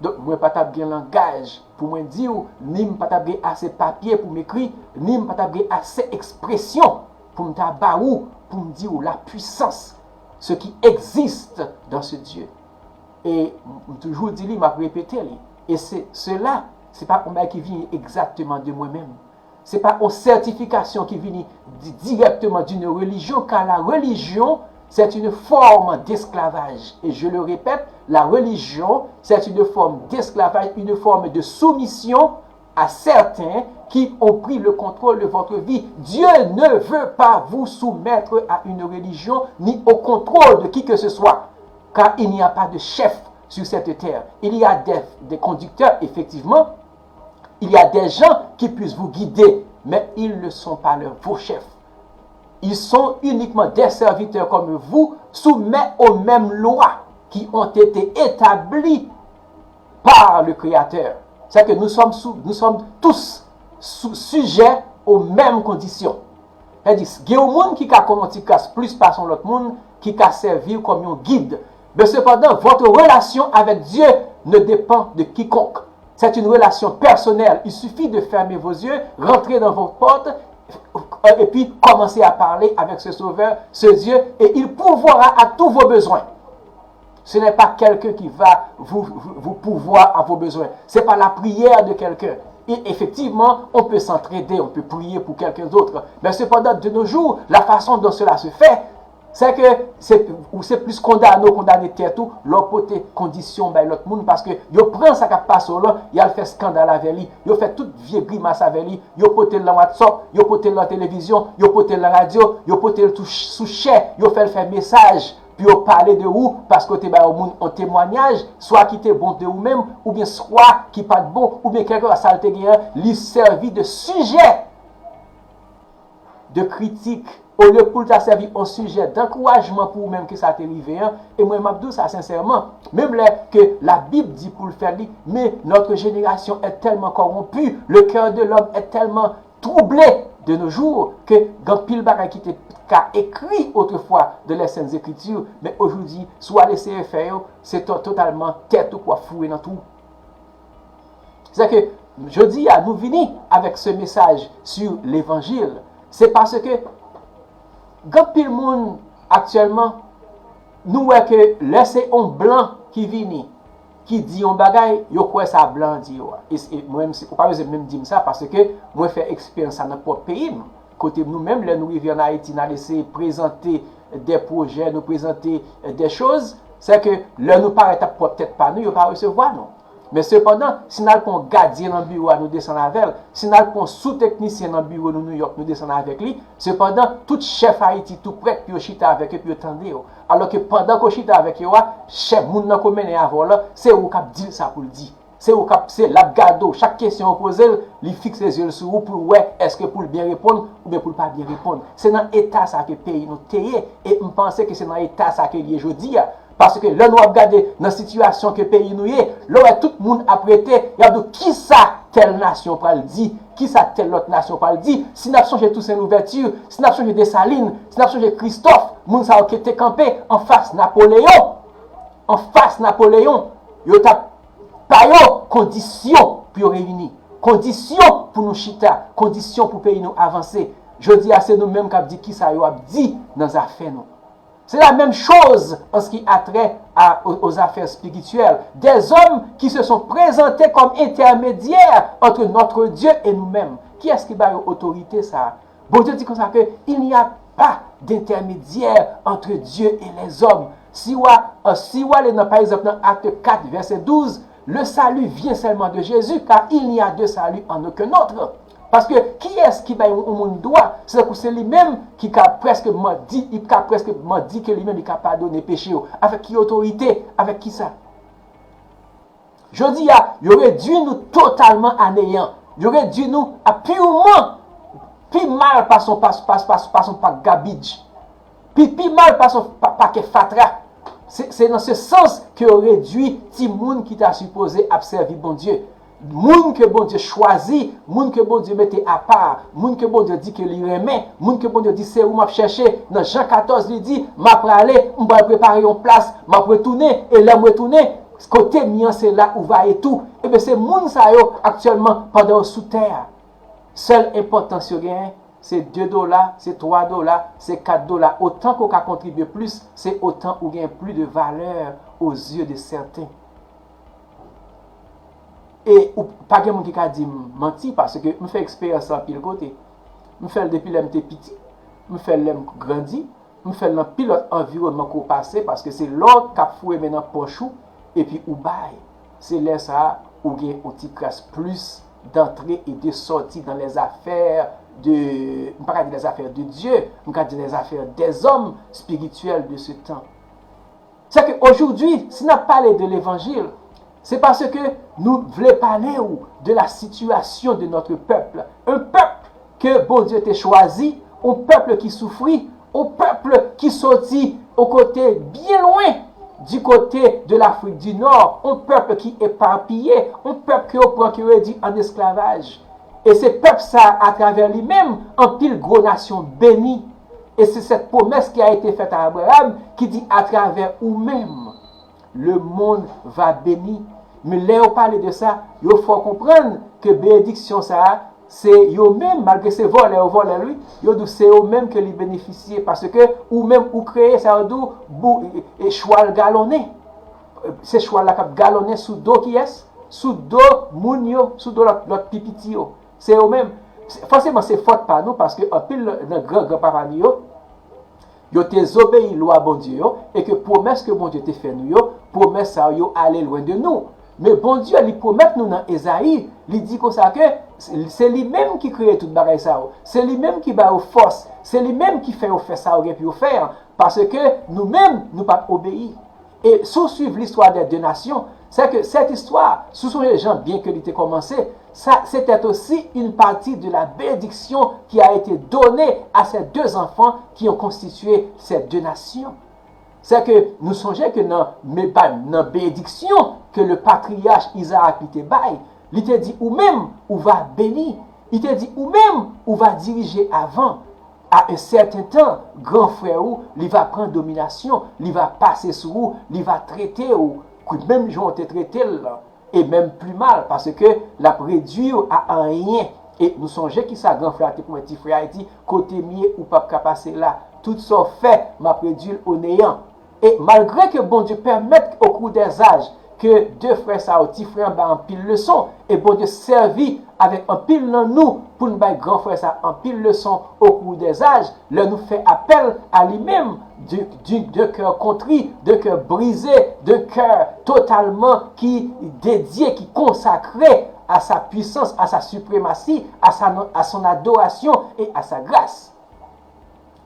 donk mwen pa t ap gen langaj pou mwen di w, ni m pa t ap gen ase papye pou m ekri, ni m pa t ap gen ase ekspresyon pou m ta ba ou, pou m di w la puissance, ce qui existe dans ce Dieu. E m toujou di li, m ap repete li. E se, sela, se pa yon bagay ki vini egzakteman de mwen menm. Se pa yon sètifikasyon ki vini di-, directement d'une religion, car la religion, c'est une forme d'esclavage. Et je le répète, la religion, c'est une forme d'esclavage, une forme de soumission à certains qui ont pris le contrôle de votre vie. Dieu ne veut pas vous soumettre à une religion ni au contrôle de qui que ce soit, car il n'y a pas de chef sur cette terre. Il y a des, des conducteurs, effectivement, il y a des gens qui puissent vous guider, mais ils ne sont pas leurs, vos chefs. Ils sont uniquement des serviteurs comme vous, soumis aux mêmes lois qui ont été établies par le Créateur. C'est que nous sommes, sous, nous sommes tous sous, sujets aux mêmes conditions. Sètadi, gen yon moun ki ka konn yon ti kras plis pase yon lòt moun, ki ka sèvi w kòm yon gid. Mais cependant, votre relation avec Dieu ne dépend de quiconque. C'est une relation personnelle. Il suffit de fermer vos yeux, rentrer dans votre porte, euh, et puis commencer à parler avec ce Sauveur, ce Dieu, et il pourvoira à tous vos besoins. Ce n'est pas quelqu'un qui va vous, vous, vous pourvoir à vos besoins. C'est pas la prière de quelqu'un. Et effectivement, on peut s'entraider, on peut prier pour quelqu'un d'autre. Mais cependant, de nos jours, la façon dont cela se fait, Se ke se, ou se plis kondane w kondane tèt ou lè w pote kondisyon bay lòt moun, paske yo pran sa k ap pase w lan, y al fè eskandal avè li, yo fè tout vye grimas avè li, yo pote l nan WhatsApp, yo pote l nan televizyon, yo pote l nan radyo, yo pote l tou sou chè, yo fè l fè mesaj pou yo pale de ou, paske w te bay yon moun yon temwayaj, swa ki te bon de ou menm, oubyen swa ki pa t bon, oubyen kèlkeswa sa l te genyen, li sèvi de sijè de kritik, olye pou l ta sèvi yon sijè dankourajman pou ou menm ke sa te rive an, e mwen m ap di w sa sensèman, menm lè ke Labib di pou l fè li, mais notre génération est tellement corrompue, le cœur de l'homme est tellement troublé de nos jours, ke gen anpil bagay ki te ka ekri otrefwa de les Saintes Écritures, men ojodi, si w al eseye fè yo, se to-, totalman tèt ou k w ap foure nan twou. Se ke jodi a nou vini avèk se mesaj sou levanjil. Se paske gen anpil moun aktyèlman, nou wè ke lè se yon blan ki vini, ki di yon bagay, yo kwè sa blan an di yo a. E, e mwen, ou pa bezwen menm di m sa, paske mwen fè eksperyans sa nan pwòp peyi m. Kote nou menm, lè nou rive ann Ayiti, n al eseye prezante de pwojè, nou prezante de choz, se ke lè nou parèt ak pwòp tèt pa nou, yo pa resevwa nou. Men sepandan, si n al pran yon gadyen nan biwo a, nou desann avè l. Si n al pran yon sou-teknisyen nan biwo nou Nouyòk, nou desann avèk li. Sepandan, tout chèf Ayiti tou prèt pou yo chita avèk yo, pou yo tande yo. Alòske pandan ke w chita avèk yo a, chèf moun nan ke w mennen avè w lan, se ou k ap di l sa pou l di. Se ou k ap, se l ap gade w. Chak kesyon ou poze l, li fikse zye l sou ou pou l wè èske pou l byen reponn oubyen pou l pa byen reponn. Se nan eta sa ke peyi nou te ye, e m panse ke se nan eta sa ke l ye jodi a. Paske lè nou ap gade nan sitiyasyon ke peyi nou ye, lè w wè tout moun ap rete, y ap di w kisa tèl nasyon pral di, kisa tèl lòt nasyon pral di. Si n ap sonje Toussaint Louverture, si n ap sonje Desalin, si n ap sonje Kristòf, moun sa yo ki te kanpe anfas Napoleyon, anfas Napoleyon, yo t ap ba yo kondisyon pou yo reyini, kondisyon pou nou chita, kondisyon pou peyi nou avanse. Jodi a, se nou menm k ap di kisa yo ap di nan zafè nou. C'est la même chose en ce qui a trait à, aux, aux affaires spirituelles. Des hommes qui se sont présentés comme intermédiaires entre notre Dieu et nous-mêmes. Kiyès ki ba yo otorite sa a? Bondye di konsa ke il n'y a pas d'intermédiaire entre Dieu et les hommes. Si w a, euh, si w ale nan, pa egzanp, nan Acte quatre, verset douze, le salut vient seulement de Jésus, car il n'y a de salut en aucun autre. Paske kiyès ki bay yon, yon moun dwa? Se tankou se li menm ki ka prèske mandi, li ka prèske mandi ke li menm li ka padone peche yo. Avèk ki otorite? Avèk ki sa? Jodi a, yo redui nou totalman a neyan. Yo redui nou a piman, pi mal pase yon, pas, pas, pas, pase yon pak gabij. Pi, pi mal pase yon pa, pakèt fatra. Se, se nan se sans ke yo redui timoun ki ta sipoze ap sèvi Bondye. Moun ke Bondye chwazi, moun ke Bondye mete apa, moun ke Bondye di ke li renmen, moun ke Bondye di se ou m ap chèche. Nan Jan katòz, li di, m ap prale, m pral prepare yon plas, m ap retounen, e lè m retounen, kote m ye an, se la ou va ye tou. Ebyen, se moun sa yo aktyèlman, pandan yo sou tè a, sèl enpòtans yo genyen, se de dola, se twa dola, se kat dola. Otan ke w ka kontribye plis, se otan ou gen plis de valè aux yeux de certains. E ou, pa gen moun ki ka di m manti, paske m fè eksperyans sa anpil kote. M fè l depi lè m te piti, m fè l lè m grandi, m fè l nan pi lòt anviwònman ke w pase, paske se lè w k ap foure men nan pòch ou, epi ou bay. Se lè sa a, ou gen yon ti kras plis d'entrée et de sortie dans les affaires de, m pa ka di les affaires de Dieu, m ka di les affaires des hommes spirituels de ce temps. C'est que aujourd'hui, si n ap pale de levanjil, se paske nou vle pale w de la situation de notre peuple. Un peuple ke Bondye te chwazi, yon pèp ki soufri, yon pèp ki soti yon kote byen lwen, du côté de l'Afrique du Nord, yon pèp ki epapiye, yon pèp ke yo pran, ke yo redui an esklavaj. E se pèp sa a, atravè li menm, anpil gwo nasyon beni. Et c'est cette promesse qui a été faite à Abraham, ki di, à travers ou menm, le monde va béni. Men lè yo pale de sa, yo fè w konprann ke benediksyon sa a, se yo menm, malgre se vòlè yo vòlè l, wi, yo di w se yo menm ke li benefisye, paske ou menm ou kreye sa, yo di w, bou, e, e chwal galonnen. Se chwal la k ap galonnen sou do kiyès? Sou do moun yo, sou do lòt, lòt pi piti yo. Se yo menm. Se, fòseman, se fòt pa nou, paske anpil nan gran, gran papa nou yo, Yo te dezobeyi lwa Bondye yo, e ke pwomès ke Bondye te fè nou yo, pwomès sa yo ale lwen de nou. Men Bondye li pwomèt nou nan Ezayi, li di konsa ke se li menm ki kreye tout bagay sa yo, se li menm ki ba yo fòs, se li menm ki fè yo fè sa yo gen pou yo fè an, paske nou menm nou pa t obeyi. E si w swiv listwa dè de nasyon, se ke cette histoire, si w sonje jan byen ke li te kòmanse, sa c'était aussi une partie de la bénédiction qui a été donnée à ces deux enfants qui ont constitué ces deux nations. Se ke nou sonje ke nan, nan benediksyon ke le patriarch Isaac li te bay, li te di ou menm ou va beni, li te di ou menm ou va dirije avan. A un certain temps, gran frè ou, li va pran dominasyon, li va pase sou ou, li va trete ou, menm jan w te trete l lan, e menm pli mal, paske l ap redwi w a anyen. E nou sonje kisa gran frè a te pwomèt ti frè a, li di, kote m ye, ou p ap ka pase la. Tout sa w fè, m ap redwi l o neyan. E malgre ke Bondye pèmèt au cours des âges ke de frè sa yo, ti frè an bay anpil leson, e Bondye sèvi avèk anpil nan nou pou n bay gran frè sa anpil leson au cours des âges, lè nou fè apèl a li menm, de, de, de cœur contrit, de cœur brisé, de cœur totalement qui dédié, qui consacré à sa puissance, à sa suprématie, à sa, à son adoration et à sa grâce.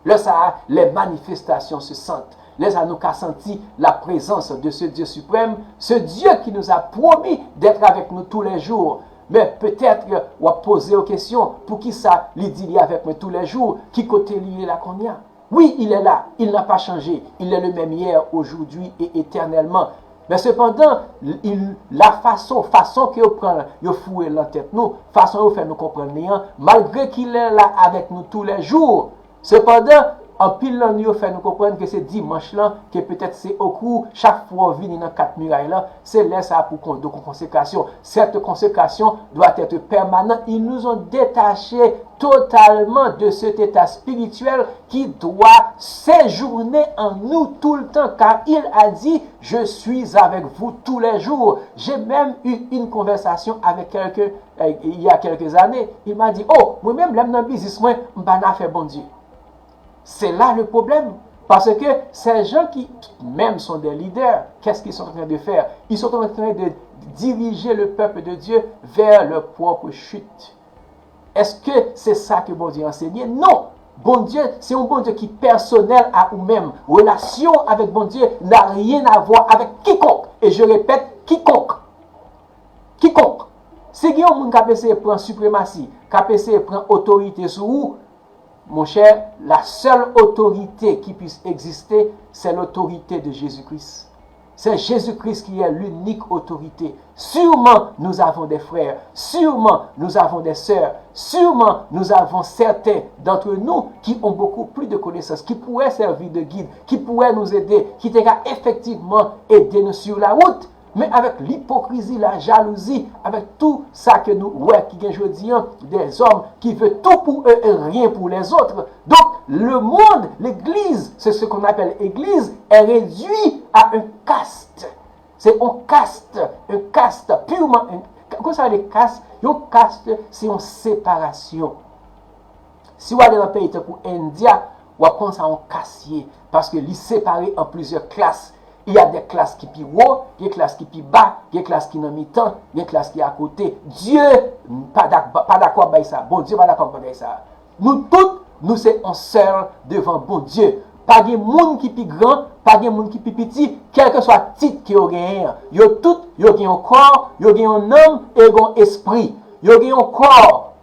Lè sa a, les manifestations se sentent. Lè sa a, nou ka santi la présence de ce Dieu suprême, ce Dieu qui nous a promis d'être avec nous tous les jours. Men petèt w ap poze w kesyon, poukisa li di li avèk mwen tou lè jou? Ki kote li ye la kounye a? Oui, il est là, il n'a pas changé, il est le même hier, aujourd'hui et éternellement. Men sepandan, il, la fason, fason ke yo pran, yo foure l nan tèt nou, fason yo fè nou konprann li an, malgre qu'il est là avec nous tous les jours, sepandan, anpil nan nou yo fè nou konprann ke se dimanch lan, ke petèt se okou chak fwa w vini nan kat miray lan, se lè sa a pou w konn, donk, konsekrasyon. Cette consécration doit être permanente. Ils nous ont détachés totalement de cet état spirituel qui doit séjourner en nous tout le temps, car il a dit, je suis avec vous tous les jours. J'ai même eu une conversation avec quelqu'un, euh, il y a quelques années. Il m'a dit, oh, mwen menm, lè m nan biznis mwen, m pa nan afè Bondye. C'est là le problème. Parce que ces gens qui, même sont des leaders, qu'est-ce qu'ils sont en train de faire? Ils sont en train de diriger le peuple de Dieu vers leur propre chute. Est-ce que c'est ça que Bondye enseigné? Non. Bondye, c'est un Bondye qui est personnel à ou-même. Relation avec Bondye n'a rien à voir avec quiconque. Et je répète, quiconque. Kikonk. Si gen yon moun k ap eseye pran sipremasi, k ap eseye pran otorite sou ou, monchè, la seule autorité qui puisse exister, c'est l'autorité de Jésus-Christ. C'est Jésus-Christ qui est l'unique autorité. Sûrement, nous avons des frères. Sûrement, nous avons des sœurs. Sûrement, nous avons certains d'entre nous qui ont beaucoup plus de connaissances, qui pourraient servir de guide, qui pourraient nous aider, qui te ka effectivement aider nous sur la route. Men avèk lipokrizi, la jalouzi, avèk tou sa ke nou wè ki gen jodi an, des hommes qui veulent tout pour eux et rien pour les autres. Donc, le monde, l'église, c'est ce qu'on appelle église, est réduit à un caste. C'est un caste, un caste purement, un, comment ça, les castes? Un caste, c'est une séparation. Si w ale nan peyi tankou India, w ap konn sa yon kas ye, paske li separe an plizyè klas. Il y a des classes ki pi wo, gen klas ki pi ba, gen klas ki nan mitan, gen klas ki akote. Dye pa dak-, pa dakò bay sa. Bondye pa dakò ak bagay sa. Nou tout, nou se yon sèl devan Bondye. Pa gen moun ki pi gran, pa gen moun ki pi piti, kèlkeswa tit ke yo genyen an. Yo tout, yo gen yon kò, yo gen yon nanm, e yo gen yon espri. Yo gen yon kò,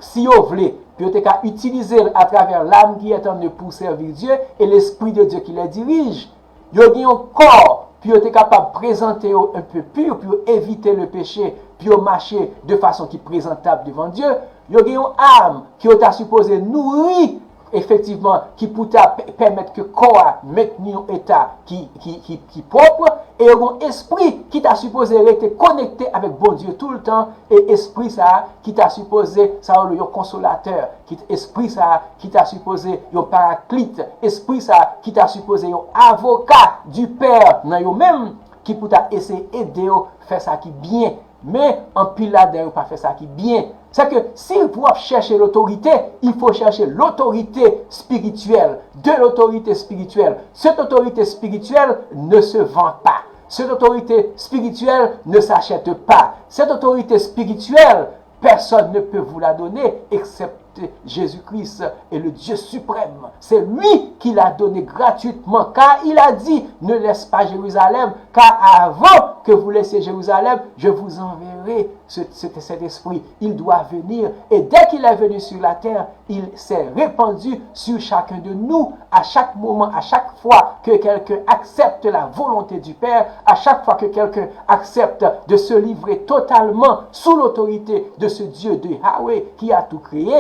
si yo vle, pou yo te ka itilize l atravè l'âme qui est en eux pour servir Dieu et l'Esprit de Dieu qui les dirige. Yo gen yon kò, pou yo te kapab prezante yo un peu pur, pou yo evite le péché, pou yo mache de fason ki prezantab devan Dye. Yo gen yon âme, ke yo ta sipoze nouri, efektivman, ki pou ta pè-, pèmèt ke kò a mentni yon eta ki, ki, ki, ki pwòp, e yo gen yon espri ki ta sipoze rete konekte avèk Bondye toultan, e espri sa a ki ta sipoze, sa yo rele yon konsolatè, ki, espri sa a ki ta sipoze yon paraklit, espri sa a ki ta sipoze yon avoka du Père nan yo menm, ki pou ta eseye ede yo fè sa ki byen. Men, anpil ladan yo pa fè sa ki byen. C'est que si vous cherchez l'autorité, il faut chercher l'autorité spirituelle, de l'autorité spirituelle. Cette autorité spirituelle ne se vend pas. Cette autorité spirituelle ne s'achète pas. Cette autorité spirituelle, personne ne peut vous la donner excepté Jésus-Christ et le Dieu suprême. C'est lui qui l'a donné gratuitement, car il a dit, ne laisse pas Jérusalem, car avant que vous laissiez Jérusalem, je vous enverrai ce, ce Saint-Esprit. Il doit venir. Et dès qu'il est venu sur la terre, il s'est répandu sur chacun de nous. À chaque moment, à chaque fois que quelqu'un accepte la volonté du Père, à chaque fois que quelqu'un accepte de se livrer totalement sous l'autorité de ce Dieu, de Yahweh, qui a tout créé,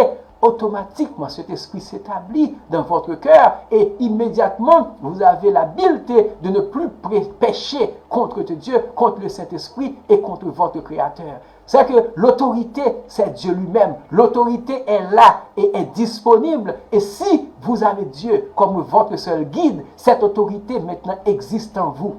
automatiquement cet esprit s'établit dans votre cœur et immédiatement vous avez l'habileté de ne plus pré- pécher contre Dieu, contre le Saint-Esprit et contre votre Créateur. C'est que l'autorité, c'est Dieu lui-même. L'autorité est là et est disponible. Et si vous avez Dieu comme votre seul guide, cette autorité maintenant existe en vous.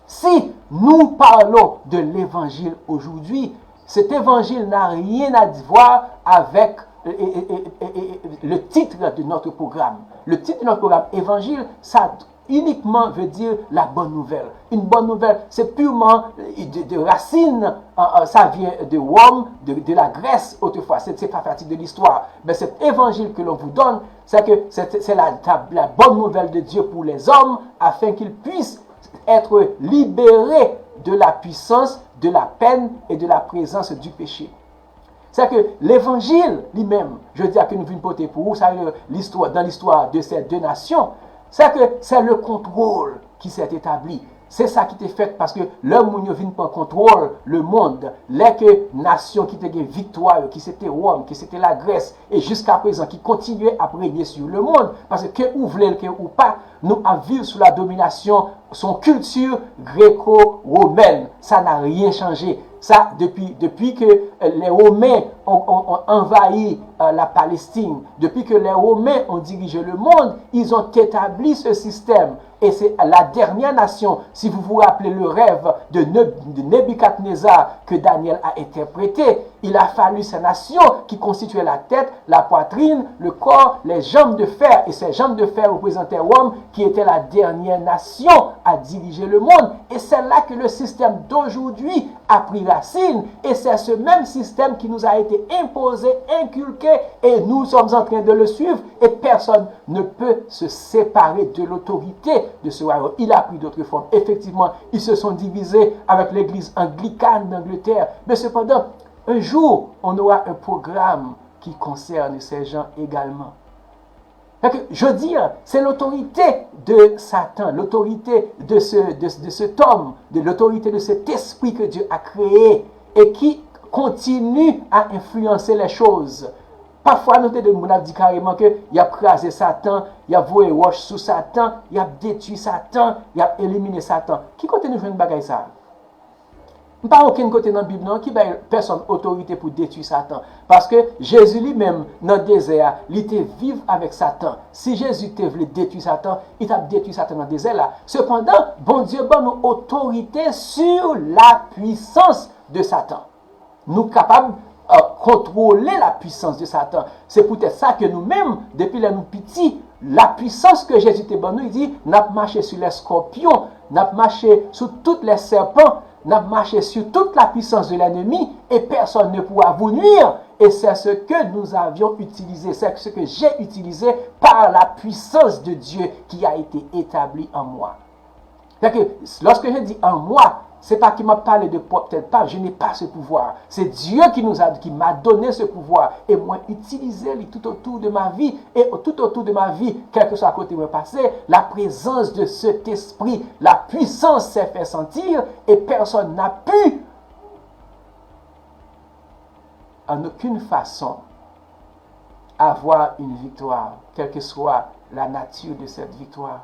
Si nous parlons de l'évangile aujourd'hui, cet évangile n'a rien à voir avec euh, euh, euh, euh, euh, le titre de notre programme. Le titre de notre programme, évangile, ça uniquement veut dire la bonne nouvelle. Une bonne nouvelle, c'est purement euh, de, de racine, euh, euh, ça vient de Rome, de, de la Grèce autrefois. C'est c'est pas partie de l'histoire. Mais cet évangile que l'on vous donne, c'est que c'est c'est la, la bonne nouvelle de Dieu pour les hommes, afin qu'ils puissent être libérés de la puissance, de la peine et de la présence du péché. C'est que l'évangile lui-même, je dis à que nous venons porter pour vous, ça veut dire l'histoire, dans l'histoire de ces deux nations, c'est que c'est le contrôle qui s'est établi. Se sa ki te fèt paske lè moun yo vin pran kontwòl lemonn, lè ke nasyon ki te gen viktwa yo, ki se te Wòm, ki se te Lagrès, e jiskaprezan ki kontinye ap renye sou lemonn, paske ke ou vle l, ke ou pa, nou ap viv sou la dominasyon, se yon kilti greko-womèn. Ça n'a rien changé. Ça, depuis, depuis que euh, les Romains ont, ont, ont envahi euh, la Palestine, depuis que les Romains ont dirigé le monde, ils ont établi ce système. Et c'est la dernière nation, si vous vous rappelez le rêve de Nebuchadnezzar que Daniel a interprété, il a fallu ces nations qui constituaient la tête, la poitrine, le corps, les jambes de fer. Et ces jambes de fer représentaient Rome, qui était la dernière nation à diriger le monde. Et c'est là que le système d'aujourd'hui a pris racine. Et c'est ce même système qui nous a été imposé, inculqué, et nous sommes en train de le suivre. Et personne ne peut se séparer de l'autorité de ce royaume. Il a pris d'autres formes. Effectivement, ils se sont divisés avec l'église anglicane d'Angleterre. Mais cependant, un jour, on aura un programme qui concerne ces gens également. Donk, jodi a, se lotorite de Satan, lotorite de ce, de, de cet homme, de l'autorité de cet esprit que Dieu a créé et qui continue à influencer les choses. Pafwa nou tande moun ap di kareman ke y ap kraze Satan, y ap voye wòch sou Satan, y ap detwi Satan, y ap elimine Satan. Ki kote nou jwenn bagay sa a? M pa okenn kote nan Bib nan ki bay pèsonn otorite pou detwi Satan. Paske Jezi li menm nan dezè a, li te viv avèk Satan. Si Jezi te vle detwi Satan, li t ap detwi Satan nan dezè la. Sepandan, Bondye ban nou otorite sur la puissance de Satan. Nou kapab euh, kontwole la puissance de Satan. Se poutèt sa ke nou menm, depi lè nou piti, la puissance ke Jezi te ban nou, li di, n ap mache sou lè skòpyon, n ap mache sou tout lè sèpan, n ap mache sou tout la puissance de l'ennemi, et personne ne pourra vous nuire. Et c'est ce que nous avions utilisé, c'est ce que j'ai utilisé par la puissance de Dieu qui a été établie en moi. C'est que lorsque je dis en moi, c'est pas ki m ap pale de pwòp tèt pa, je n'ai pas ce pouvoir. C'est Dieu qui nous a, qui m'a donné ce pouvoir. Et mwen itilize li tout autour de ma vie. Et tout autour de ma vie, quel que soit kote mwen pase, la présence de cet esprit, la puissance s'est fait sentir et personne n'a pu en aucune façon avoir une victoire, quelle que soit la nature de cette victoire.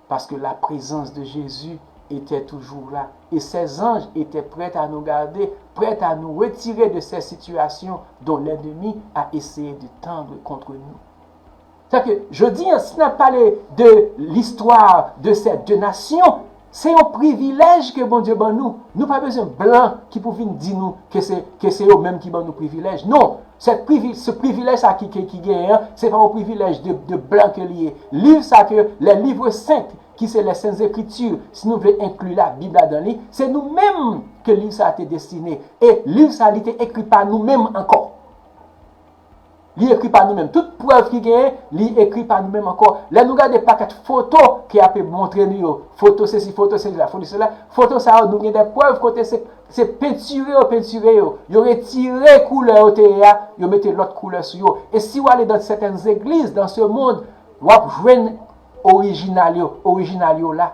Parce que la présence de Jésus était toujours là. Et ses anges étaient prêts à nous garder, prêts à nous retirer de ces situations dont l'ennemi a essayé de tendre contre nous. Sa ke jodi a, si n ap pale de listwa de ces deux nations, Se yon privilèj ke Bondye ban nou. Nou pa bezwen blan ki pou vin di nou ke se, ke se yo menm ki ban nou privilèj. Non, se privi-, se privilèj sa ki, ki, ki genyen an, se pa yon privilèj de, de blan ke li ye. Liv sa ke, les livres saints, ki se les Saintes Écritures, si nou vle enkli Labib ladan li, se nou menm ke liv sa te destine. E liv sa, li te ekri pa nou menm ankò. Li ekri pa nou menm. Tout prèv ki genyen, li ekri pa nou menm ankò. Lè nou gade pakèt foto ke y ap montre nou yo, foto sesi, foto sela, foto sela, foto sa yo, nou gen de prèv kote se, se pentire yo pentire yo. Yo retire koulè yo te ye a, yo mete lòt koulè sou yo. E si w ale dans certaines églises dans ce monde, w ap jwenn orijinal yo, orijinal yo la.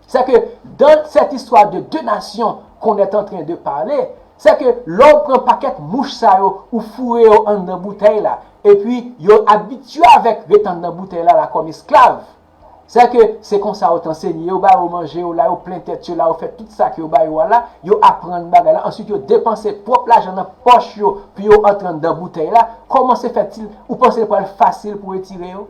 C'est que dans cette histoire de deux nations qu'on est en train de parler, c'est que lè w pran pakèt mouch sa yo, ou foure yo anndan boutèy la, epi yo abitye avèk ret anndan boutèy la, la kòm esklav. Se ke se konsa yo t ansenye yo, ba yo manje, yo la yo plen tèt yo, la yo fè tout sa ke yo ba yo a la, yo aprann bagay la, answit yo depanse pwòp lajan nan pòch yo pou yo antre anndan boutèy la. Kòman se fètil ou panse l pral fasil pou retire yo?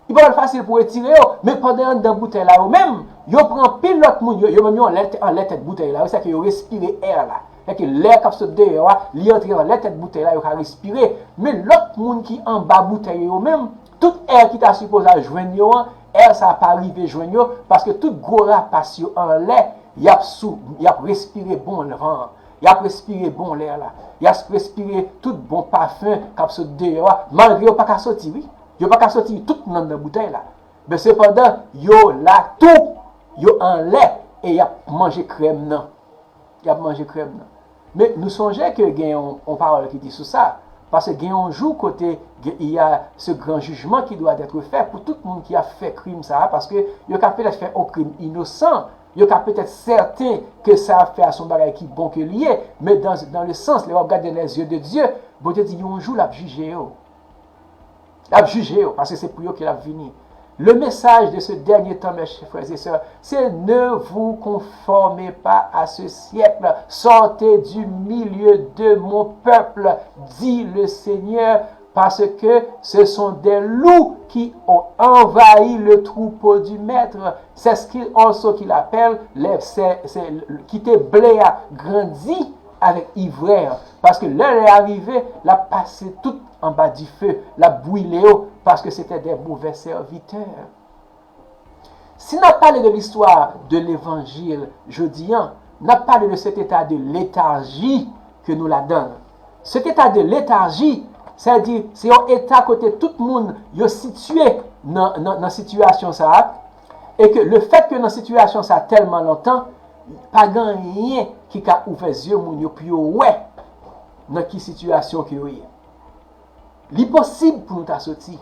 Li pa pral fasil pou retire yo, men pandan yo anndan boutèy la yo menm, yo pran anpil lòt moun, yo, yo menm yo anlè, anlè tèt boutèy la, se ke yo respire air la. Se ke lè k ap sot deyò a, li antre anlè tèt boutèy la, yo ka respire. Men lòt moun ki anba boutèy yo menm, tout air ki ta sipoze al jwenn yo an, air sa pa rive jwenn yo, paske tout gwo rapas yo anlè, y ap sou, y ap respire bon van an. Y ap respire bon lè la. Y ap respire tout bon pafen k ap sot deyò a, malgre yo pa ka soti, wi. Yo pa ka soti tout moun anndan boutèy la. Men sepandan, yo la tou, yo anlè, e y ap manje krèm nan. Y ap manje krèm nan. Men nou sonje ke gen yon, yon pawòl ki di sou sa. Paske gen yon jou kote gen, il y a ce grand jugement qui doit être fait pou tout moun ki ap fè krim sa a, paske yo ka petèt fè yon krim inosan, yo ka petèt sèten ke sa y ap fè a se yon bagay ki bon ke li ye, men dans, dans le sens, lè w ap gade les yeux de Dieu, Bondye di yon jou l ap jije yo. L ap jije yo, paske se pou yo ke l ap vini. Le message de ce dernier temps, mes chers frères et sœurs, c'est ne vous conformez pas à ce siècle. Sortez du milieu de mon peuple, dit le Seigneur, parce que ce sont des loups qui ont envahi le troupeau du Maître. C'est ce qu'il, also qu'il appelle, les, c'est, c'est, kite ble a grandi avèk ivrè an. Paske lè, lè a rive, l ap pase tout anba dife, l ap brile yo, paske se te de movè sèvitè. Si n ap pale de listwa de levanjil jodi an, n ap pale de cet état de léthargie ke nou ladan. Cet état de léthargie, sa vle di, se yon eta kote tout moun yo sitiye nan, nan, nan sitiyasyon sa a, e ke le fèt ke nan sitiyasyon sa a tèlman lontan, pa gen anyen ki ka ouvè zye moun yo pou yo wè nan ki sitiyasyon ke yo ye. Li posib pou nou ta soti.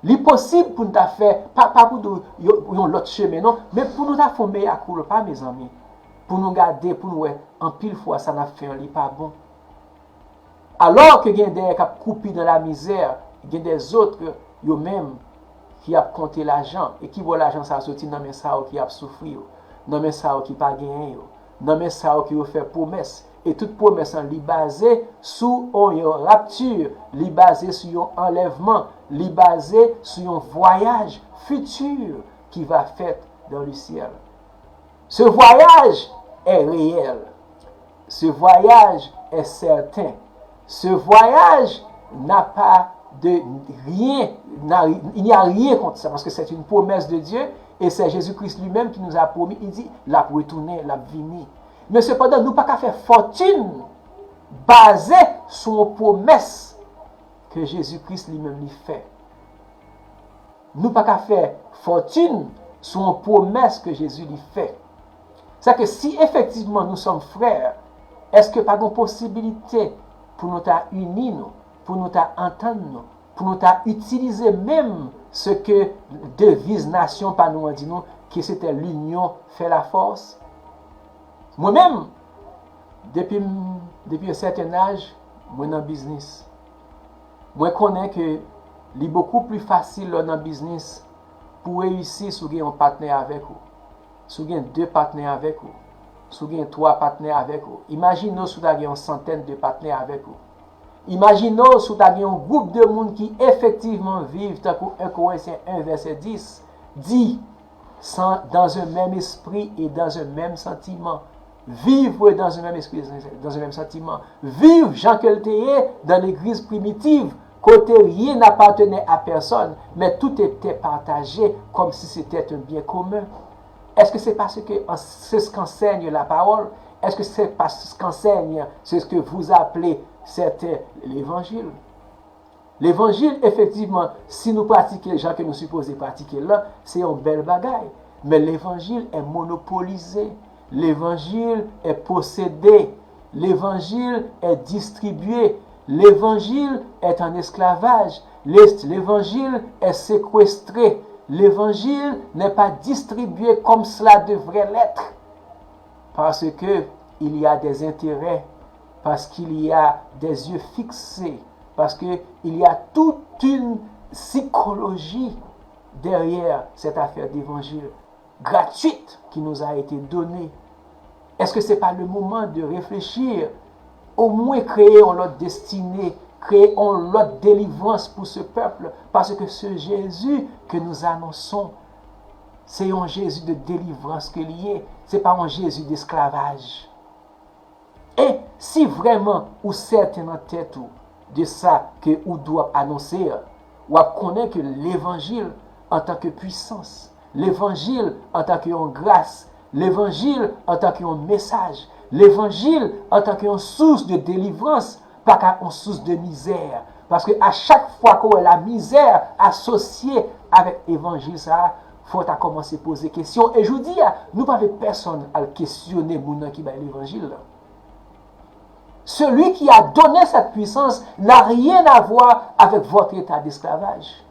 Li posib pou nou ta fè, pa, pa pou nou yon, yon lòt chemen, non, men pou nou ta fè yon mea culpa, mezanmi. Pou nou gade, pou nou wè, anpil fwa sa n ap fè an, li pa bon. Alò ke gen dèyè k ap koupi nan lamizè, gen dèzòt yo menm ki ap konte lajan, e ki bò lajan sa a soti? Nan men sa yo ki ap soufri yo, nan men sa yo ki pa genyen yo, nan men sa yo ke yo fè pwomès. E tout pwomès lan, li baze sou on, yon rapti, li baze sou yon anlèvman, li baze sou yon vwayaj fiti ki va fèt dans le ciel. Ce voyage est réel. Ce voyage est certain. Ce voyage n'a pas de rien, n'a, il n'y a rien contre ça, parce que c'est une promesse de Dieu, et c'est Jésus-Christ lui-même qui nous a promis, il dit, l ap retounen, l ap vini. Men sepandan, nou pa ka fè fòtin baze sou yon pwomès ke Jezi Kris li menm li fè. Nou pa ka fè fòtin sou yon pwomès ke Jezi li fè. Sa ke si efektivman nous sommes frères, èske pa gen posibilite pou nou ta ini nou, pou nou ta antann nou, pou nou ta itilize menm ce que deviz nasyon pa nou an di nou, ki se te l'union fait la force? Mwen menm, depi m, depi yon sèten aj, mwen nan biznis. Mwen konnen ke li bokou pli fasil lè w nan biznis pou w reyisi si w gen yon patnè avèk ou. Si w gen de patnè avèk ou, si w gen twa patnè avèk ou, imajine w si w ta gen yon santèn de patnè avèk ou. Imajine w si w ta gen yon gwoup de moun ki efektivman viv tankou en Korentyen en vèsè dis di, Sans, dans un même esprit et dans un même sentiment. Vivre dans un même esprit, dans un même sentiment. Viv jan ke l te ye dan legliz primitiv, kote rien n'appartenait à personne, mais tout était partagé comme si c'était un bien commun. Est-ce que c'est parce que c'est ce qu'enseigne la parole? Est-ce que c'est parce qu'enseigne ce que vous appelez certains l'évangile? Levanjil, efektivman, si nou pratike l jan ke nou sipoze pratike l la, se yon bèl bagay. Men levanjil est monopolisé. Levanjil est possédé. Levanjil est distribué. Levanjil est en esclavage. Levanjil est séquestré. Levanjil n'est pas distribué comme cela devrait l'être. Parce que il y a des intérêts, parce qu'il y a des yeux fixés, parce que il y a toute une psychologie derrière cette affaire d'évangile gratuite qui nous a été donnée. Est-ce que ce n'est pas le moment de réfléchir, au moins créer une autre destinée, créer une autre délivrance pour ce peuple? Parce que ce Jésus que nous annonçons, c'est un Jésus de délivrance que lié, c'est pas un Jésus d'esclavage. E si vrèman ou sèten nan tèt ou de sa ke ou dwe ap anonse a, w ap konnen ke levanjil antanke pwisans, levanjil antanke yon gras, levanjil antanke yon mesaj, levanjil antanke yon sous de delivrans, pa ka yon sous de mizè. Paske a chak fwa ke w wè la mizè asosye avèk evanjil sa a, fò w ta kòmanse poze kesyon. E jodi a, nou pa vle pèsonn al kesyone moun nan ki bay levanjil la. Celui qui a donné cette puissance n'a rien à voir avec votre état d'esclavage,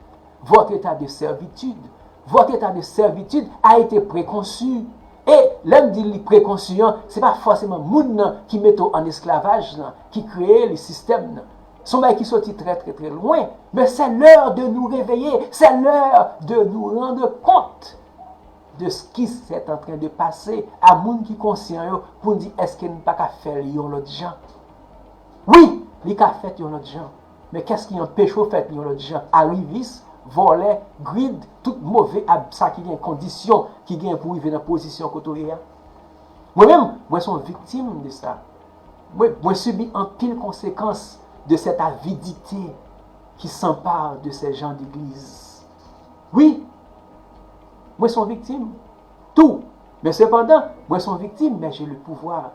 votre état de servitude. Votre état de servitude a été préconçu. E lè m di li prekonsi an, se pa fòseman moun nan ki mete w an esklavaj nan, ki kreye li sistèm nan. Se yon bagay ki soti trè, trè, trè lwen. Men c'est l'heure de nous réveiller, c'est l'heure de nous rendre compte de ce qui est en train de passer à moun ki konsyan yo, pou n di, èske n pa ka fè l yon lòt jan? Wi, li ka fèt yon lòt jan. Men kès ki anpeche w fèt yon lòt jan? Arivis, vòlè, grid, tout move ab sa ki gen kondisyon ki gen pou rive nan pozisyon kote w ye a. Mwen menm, mwen se yon viktim de sa. Mwen, mwen sibi anpil konsekans de cette avidité qui s'empare de ces gens d'église. Wi, mwen se yon viktim tou. Men sepandan, mwen se yon viktim, men j'ai le pouvoir,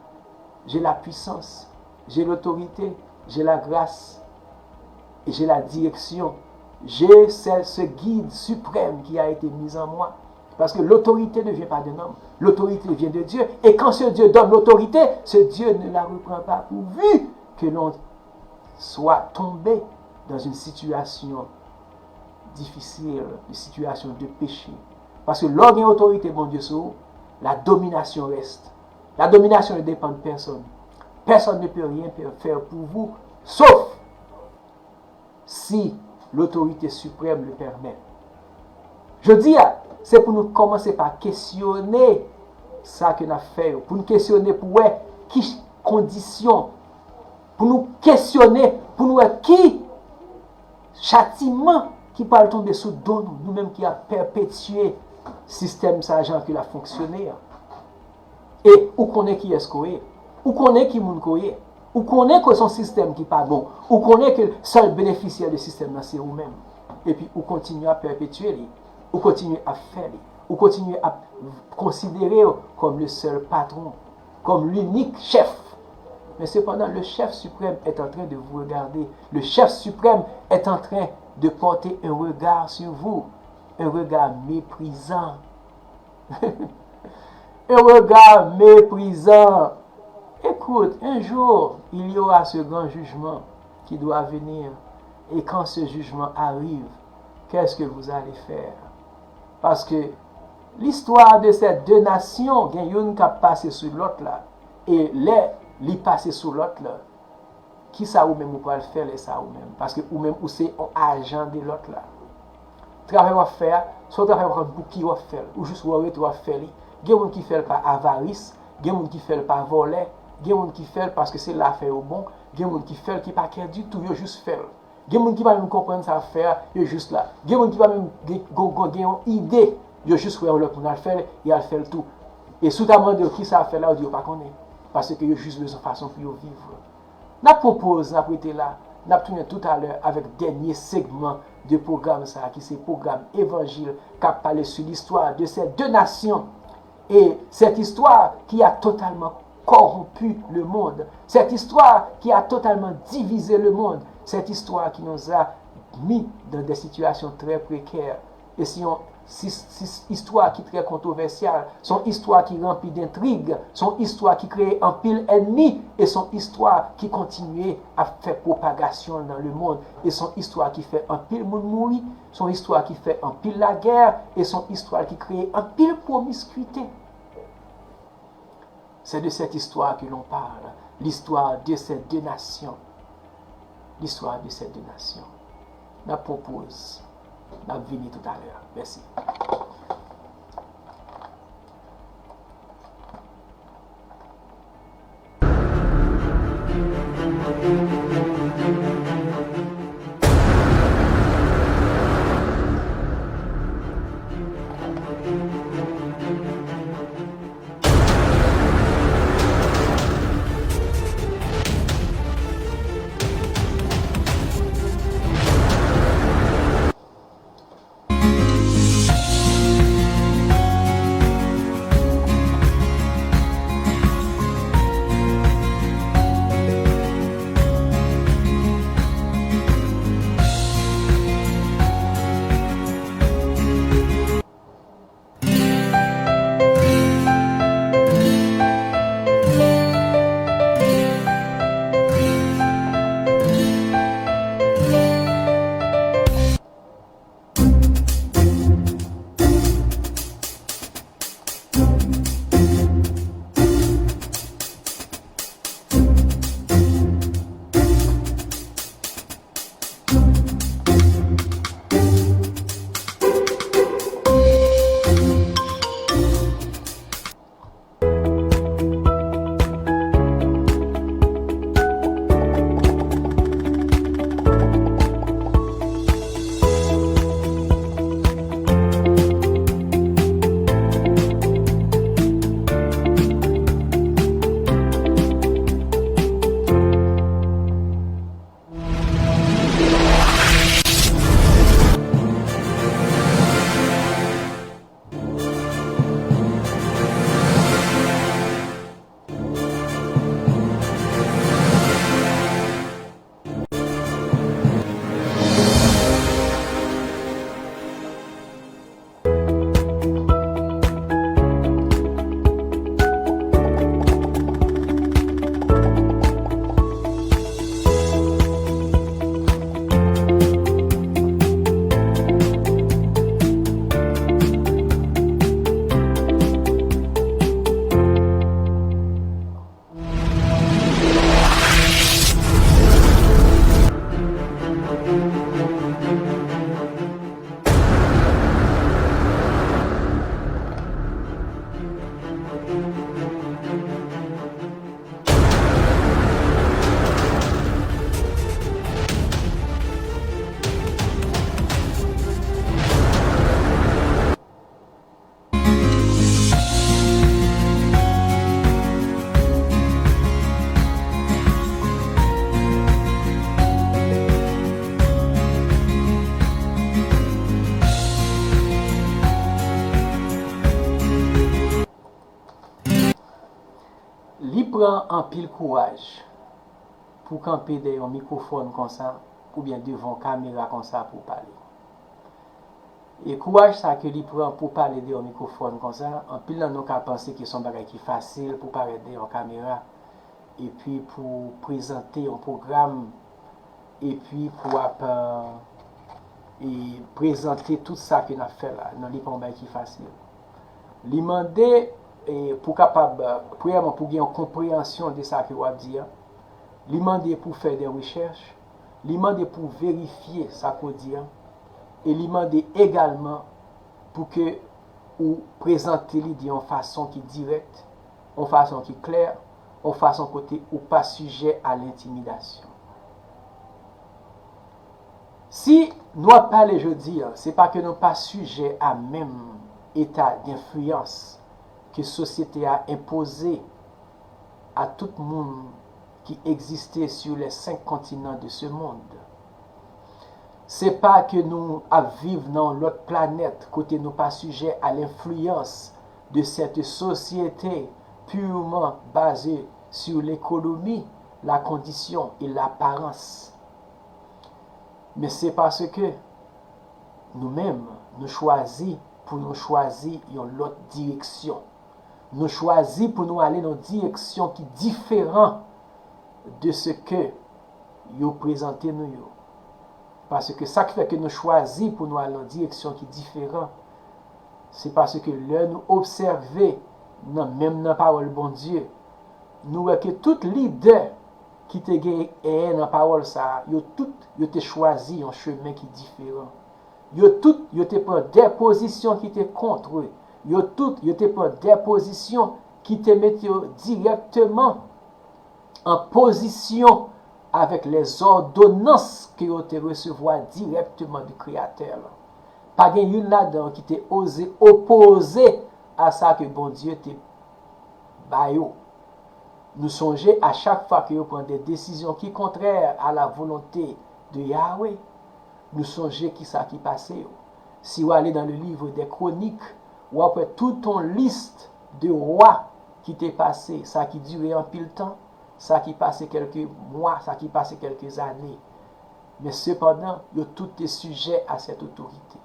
j'ai la puissance, j'ai l'autorité, j'ai la grâce, et j'ai la direction. J'ai ce, ce guide suprême qui a été mis en moi. Parce que l'autorité ne vient pas d'un homme. L'autorité vient de Dieu. Et quand ce Dieu donne l'autorité, ce Dieu ne la reprend pas pourvu que l'on soit tombé dans une situation difficile, une situation de péché. Paske lè w gen otorite Bondye sou ou, la domination reste. La domination ne dépend de personne. Personne ne peut rien faire pour vous, sauf si l'autorité suprême le permet. Jodi a, se pou nou kòmanse pa kesyone sa ke n ap fè yo, pou nou kesyone pou wè ki kondisyon, pou nou kesyone, pou nou wè ki chatiman ki pral tonbe sou do nou, nou menm ki ap pèpetye sistèm sa jan ke l ap fonksyone an. E ou konnen kiyès ke w ye. Ou konnen ki moun ke w ye. Ou konnen ke se yon sistèm ki pa bon. Ou konnen ke sèl benefisyè de sistèm nan se ou menm. Epi ou kontinye ap pèpetye li. Ou kontinye ap fè li. Ou kontinye ap konsidere w kòm le sèl patwon, comme l'unique chef. Mais cependant, le chef suprême est en train de vous regarder. Le chef suprême est en train de porter un regard sur vous, un regard méprisant. Un regard méprisant. Écoute, un jour, il y aura ce grand jugement qui doit venir. Et quand ce jugement arrive, qu'est-ce que vous allez faire? Paske listwa de ces deux nations, gen youn k ap pase sou lòt la. E lè li pase sou lòt la, kisa ou menm ou pral fè lè sa ou menm? Paske ou menm ou se yon ajan de lòt la. Travay w ap fè a, se yon travay w ap pou ki w ap fè l. Ou jis wè w rete w ap fè li. Gen moun ki fè l pa avaris, gen moun ki fè l pa vòlè, gen moun ki fè l paske se la fè yo bon, gen moun ki fè l ki pa kè ditou, yo jis fè l. Gen moun ki pa menm konprann sa y ap fè a, yo jis la. Gen moun ki pa menm gen, gen, gen, gen yon ide Yo jis wè yon lòt moun al fè l, y al fè l tou. E si w ta mande yo kisa ap fèt la, yo di yo pa konnen. Paske yo jis bezwen fason pou yo viv. N ap pran poz, n ap rete la. N ap tounen toutalè avèk dènye segman de pwogram sa a, ki se pwogram Evanjil k ap pale sou l'histoire de ces deux nations. Et cette histoire qui a totalement corrompu le monde, cette histoire qui a totalement divisé le monde, cette histoire qui nous a mis dans des situations très précaires. E se yon si, si, istwa ki trè kontwovèsyal, se yon istwa ki ranpli dentrig, se yon istwa ki kreye anpil ènmi, e se yon istwa ki kontinye ap fè pwopagasyon l nan lemonn, e se yon istwa ki fè anpil moun mouri, se yon istwa ki fè anpil lagè, e se yon istwa ki kreye anpil pwomiskite. C'est de cette histoire que l'on parle, l'histoire de ces deux nations. L'histoire de ces deux nations. N ap pran poz. N ap vini toutalè. Mèsi. Li pran anpil kouraj pou w kanpe dèyè yon mikwofòn konsa, oubyen devan yon kamera konsa pou w pale. E kouraj sa ke li pran pou pale dèyè yon mikwofòn konsa, anpil nan nou ka panse ke se yon bagay ki fasil pou parèt dèyè yon kamera, epi pou prezante yon pwogram, epi pou ap, e, prezante tout sa ke n ap fè la. Non, li pa yon bagay ki fasil. Li mande, e, pou kapab, premyèman, pou gen yon konpreyansyon de sa ke w ap di a. Li mande pou fè de rechèch. Li mande pou verifye sa ke w di a. E li mande egalman pou ke ou prezante li de yon fason ki dirèk, yon fason ki klè, yon fason kote ou pa sijè a lentimidasyon. Si nou ap pale jodi a, se pa ke nou pa sijè a menm état d'influence ke sosyete a enpoze a tout moun ki egziste sur les cinq continents de ce monde. Se pa ke nou ap viv nan yon lòt planèt kote nou pa sijè a lenfliyans de sète sosyete purement basée sur l'économie, la condition et l'apparence. Men se paske nou menm, nou chwazi pou nou chwazi yon lòt direksyon. Nou chwazi pou nou ale nan direksyon ki diferan de se ke yo prezante nou yo. Paske sa k fè ke nou chwazi pou nou al nan direksyon ki diferan, se paske lè nou obsève nan menm nan pawòl Bondye, nou wè ke tout lidè ki te genyen nan pawòl sa a, yo tout, yo te chwazi yon chemen ki diferan. Yo tout, yo te pran de pozisyon ki te kont. Yo tout, yo te pran de pozisyon ki te mete yo dirèkteman an pozisyon avèk lèzòdonans ke yo te resevwa dirèkteman de Kreyatè lan. Pa gen youn ladan yo ki te oze opoze a sa ke Bondye te ba yo. Nou sonje a chak fwa ke yo pran de desizyon ki kontrè a la volonte de Yahweh, nou sonje kisa ki pase yo. Si w ale dans le livre des Chroniques, w ap wè tout yon lis de wa ki te pase, sa ki dire anpil tan, sa ki pase kèlke mwa, sa ki pase kèlke zane. Men sepandan, yo tout te sijè a sèt otorite.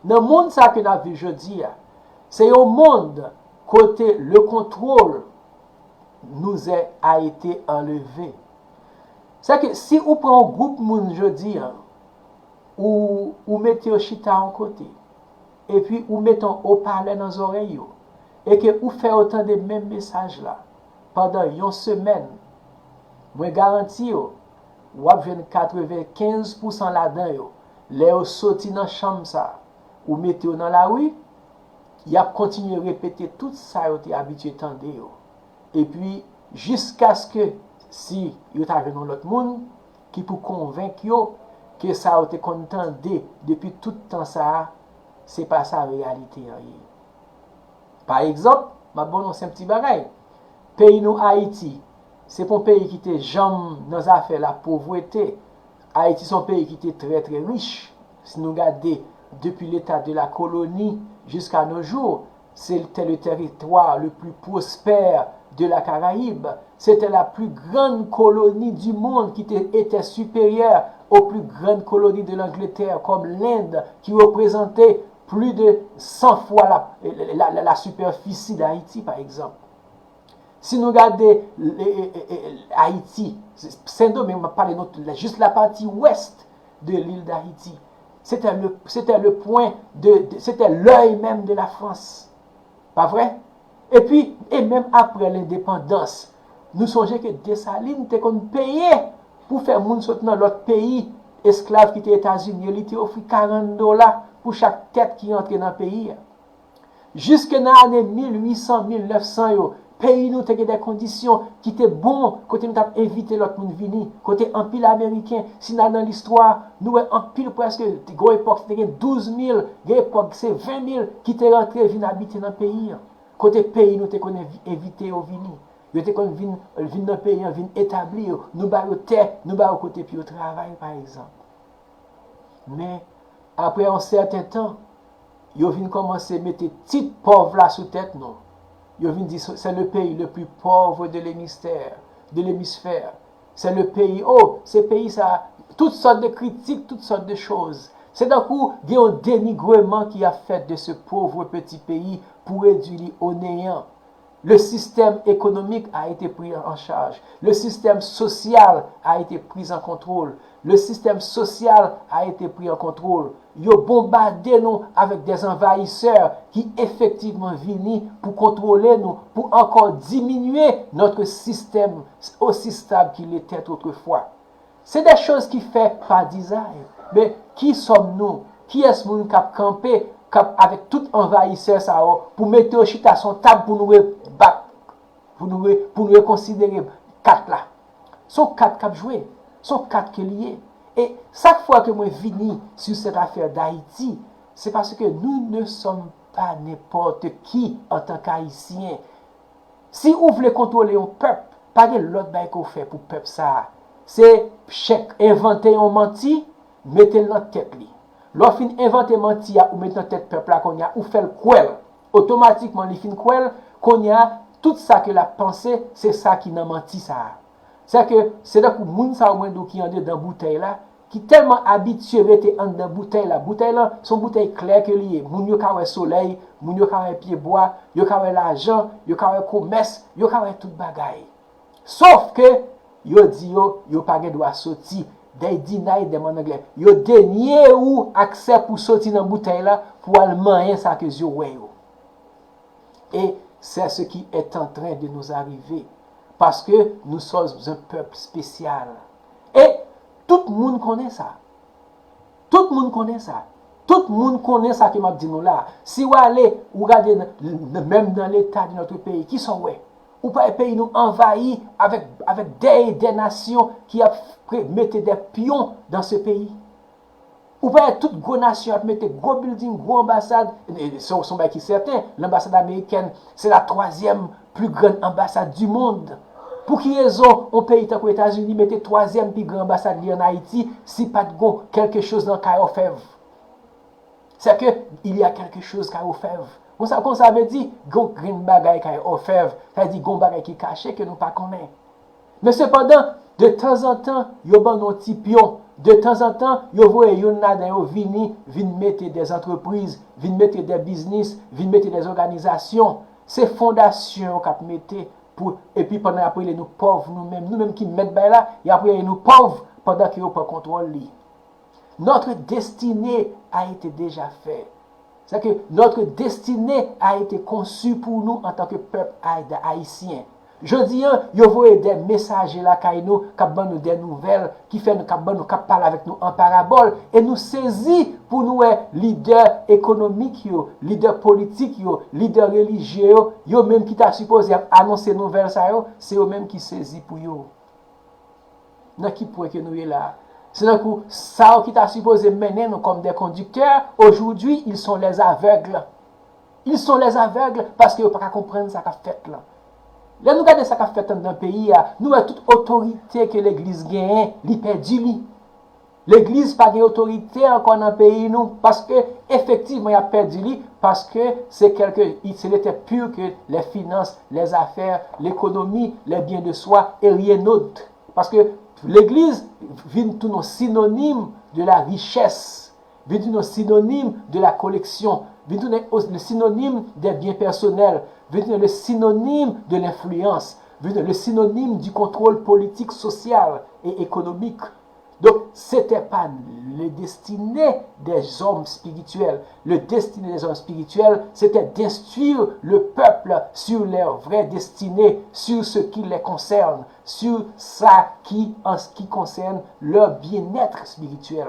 Nan mond sa ke n ap viv jodi a, se yon mond kote le contrôle nous est, a été enlevé. Se ke si ou pran yon gwoup moun jodi a, ou, ou mete yo chita yon kote, epi ou mete yon opalè nan zòrèy yo, e ke ou fè yo tande menm mesaj la pandan yon semèn, mwen garanti yo, w ap jwenn katrevenkenz pousan ladan yo, lè yo soti nan chanm sa, ou mete yo nan lari, y ap kontinye repete tout sa yo te abitye tande yo. Epi, jiskaske si yo ta jwenn yon lòt moun ki pou konvenk yo ke sa yo te konn tande depi tout tan sa a, se pa sa reyalite an ye. Pa egzanp, m ap ba nou yon senp ti bagay. Peyi nou Ayiti, se pa yon peyi ki te janm nan zafè lapovrete. Ayiti se yon peyi ki te trè, trè rich. Si nou gade depi l'état de la colonie jusqu'à nos jours, c'était le territoire le plus prospère de la Caraïbe. C'était la plus grande colonie du monde qui était, était supérieure aux plus grandes colonies de l'Angleterre, comme l'Inde, qui représentait plus de cent fois la, la, la, la superficie d'Haïti, par exemple. Si nou gade, e, e, e, e, Ayiti, Sendomeng, m ap pale nou jis la pati wès de l'île d'Haïti. C'était le, c'était le point de, de, c'était l'œil même de la France. Pa vre? Epi, e menm apre lendepandans, nou sonje ke Desalin te konn peye pou fè moun sot nan lòt peyi, esklav ki te Etazini yo, li te ofri karant dola pou chak tèt ki rantre nan peyi a. Jiske nan ane mil uit san, mil nèf san yo, peyi nou te gen de kondisyon ki te bon, kote nou t ap envite lòt moun vini, kote anpil Ameriken, si n al nan listwa, nou wè anpil, prèske, gen yon epòk, te gen douz mil, gen epòk, se ven mil ki te rantre vin abite nan peyi an. Kote peyi nou te konn envi-, envite yo vini. Yo te konn vin, vin nan peyi an, vin etabli yo. Nou ba yo tè, nou ba yo kote pou yo travay, pa egzanp. Men, apre yon sèten tan, yo vin kòmanse mete tit pòv la sou tèt nou. Yo vin di, c'est le pays le plus pauvre de l'hémisphère, de l'hémisphère. C'est le pays, oh, se peyi sa, tout sòt de kritik, tout sòt de choz. Se tankou gen yon denigreman ki ap fèt de ce pauvre petit pays pou redwi li o neyan. Le système économique a été pris en charge. Le système social a été pris en contrôle. Le système social a été pris en contrôle. Yo bonbade nou avèk des envahisseurs ki efektivman vini pou kontwole nou, pou ankò diminye notre système aussi stable qu'il était autrefois. Se de choz ki fè pa dizay. Men ki sòm nou? Kiyès moun k ap kanpe, k ap avèk tout anvayisè sa yo pou mete yo chita sou yon tab pou nou rebat, pou nou re-, pou nou rekonsidere kat la? Se yon kat k ap jwe. Se yon kat ke li ye. E sak fè ke mwen vini sou cette affaire d'Haïti, C'est parce que nous ne sommes pas n'importe qui en tant qu'Haïtiens. Si ou vle kontwole yon pèp, pa gen lòt bagay ke w fè pou pèp sa a. Se chèk, envante yon manti, mete l nan tèt li. Lè w fin envante manti a, ou mete nan tèt pèp la, kounye a, ou fè l kwè l. Otomatikman, li fin kwè l, kounye a, tout sa ke l ap panse, se sa ki nan manti sa a. Se ke, se tankou moun sa yo mwen di w ki andedan boutèy la, ki tèlman abitye rete anndan boutèy la. Boutèy lan, se yon boutèy klè ke li ye. Moun yo ka wè solèy, moun yo ka wè pyebwa, yo ka wè lajan, yo ka wè komès, yo ka wè tout bagay. Sof ke, yo di yo, yo pa gen dwa soti. They deny them an anglè. Yo denye ou aksè pou soti nan boutèy la, pou al manyen sa ke zye w wè yo. Et c'est ce qui est en train de nous arriver. Parce que nous sommes un peuple spécial. E tout moun konnen sa. Tout moun konnen sa. Tout moun konnen sa ke m ap di nou la. Si w ale, ou gade nan, nan, menm dans l'état de notre pays, ki sa w wè? Ou pa wè peyi nou anvayi avèk, avèk des, des nations ki ap pre-, mete des pions dans ce pays. Ou pa wè tout gwo nasyon ap mete gwo building, gwo anbasad, e, e, se, se yon bagay ki sèten, lanbasad amerikèn, se la twazyèm pli grann anbasad du monde. Pou ki rezon yon peyi tankou Etazini mete twazyèm pi gran anbasad li an Ayiti si pa t gon quelque chose nan kay òfèv? C'est que il y a quelque chose kay òfèv. Konsa, konsa vle di, gon grenn bagay kay òfèv, sa vle di gon bagay ki kache ke nou pa konnen. Men sepandan, de tanzantan, yo ban nou ti pyon. De tanzantan, yo voye youn ladan yo vini, vin mete des entreprises, vin mete des business, vin mete des organisations. Se fondasyon yo k ap mete pou, epi pandan y ap rele nou pòv nou menm, nou menm ki mèt bay la, y ap rele nou pòv pandan ke yo pran kontwòl li. Notre destinée a été déjà faite. C'est que notre destinée a été conçue pour nous en tant que peuple haï-, haïtien. Jodi a, yo voye de mesaje lakay nou k ap ban nou de nouvèl, ki fè nou, k ap ban nou, k ap pale avèk nou an parabòl, e nou sezi pou nou wè lidè ekonomik yo, lidè politik yo, lidè relijye yo, yo menm ki ta sipoze ap anonse nouvèl sa yo, se yo menm ki sezi pou yo. Nan ki pwen ke nou ye la? Se tankou sa yo ki ta sipoze mennen nou comme des conducteurs, aujourd'hui, ils sont les aveugles. Ils sont les aveugles paske yo pa ka konprann sa k ap fèt lan. Lè nou gade sa k ap fèt anndan peyi a, nou wè tout otorite ke legliz genyen, li pèdi li. Legliz pa gen otorite ankò nan peyi nou, paske efektivman y ap pèdi li, paske se kèlke, il était pur que les finances, les affaires, l'économie, les biens de soi et rien d'autre. Paske legliz vin tounen yon sinonim de la richès, vin tounen yon sinonim de la koleksyon, vin tounen yon sinonim des biens personnels, vin tounen le sinonim de l'influence, vin tounen le sinonim du contrôle politique, social et économique. Donc, c'était pas le destiné des hommes spirituels. Le destiné des hommes spirituels, c'était d'instruire le peuple sur les vraies destinées, sur ce qui les concerne, sur ça qui, en ce qui concerne leur bien-être spirituel.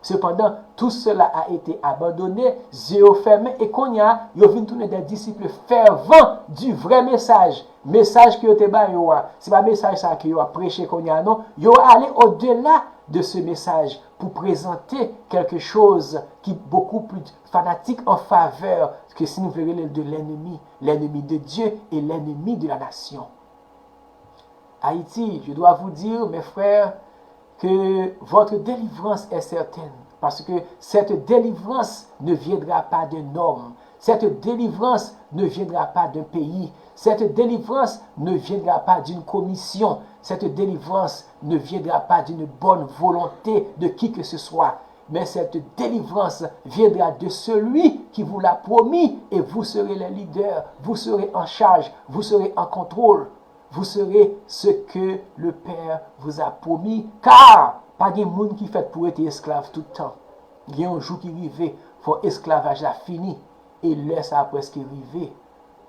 Cependant, tout cela a été abandonné, zye yo fèmen, e kounye a, yo vin tounen des disciples fervents du vrai message. Mesaj ke yo te ba yo a, se pa mesaj sa ke yo ap preche kounye a, non. Yo ale au-delà de ce message pour présenter quelque chose qui beaucoup plus fanatique en faveur que, si nou vle rele l, de l'ennemi, l'ennemi de Dieu et l'ennemi de la nation. Haïti, je dois vous dire, mes frères, que votre délivrance est certaine, parce que cette délivrance ne viendra pas d'un homme, cette délivrance ne viendra pas d'un pays, cette délivrance ne viendra pas d'une commission, cette délivrance ne viendra pas d'une bonne volonté de qui que ce soit, mais cette délivrance viendra de celui qui vous l'a promis, et vous serez les leaders, vous serez en charge, vous serez en contrôle. Vous serez ce que le Père vous a promis, car pa gen moun ki fèt pou rete esklav tout tan. Gen yon jou ki rive, fò esklavaj la fini, e lè sa a prèske rive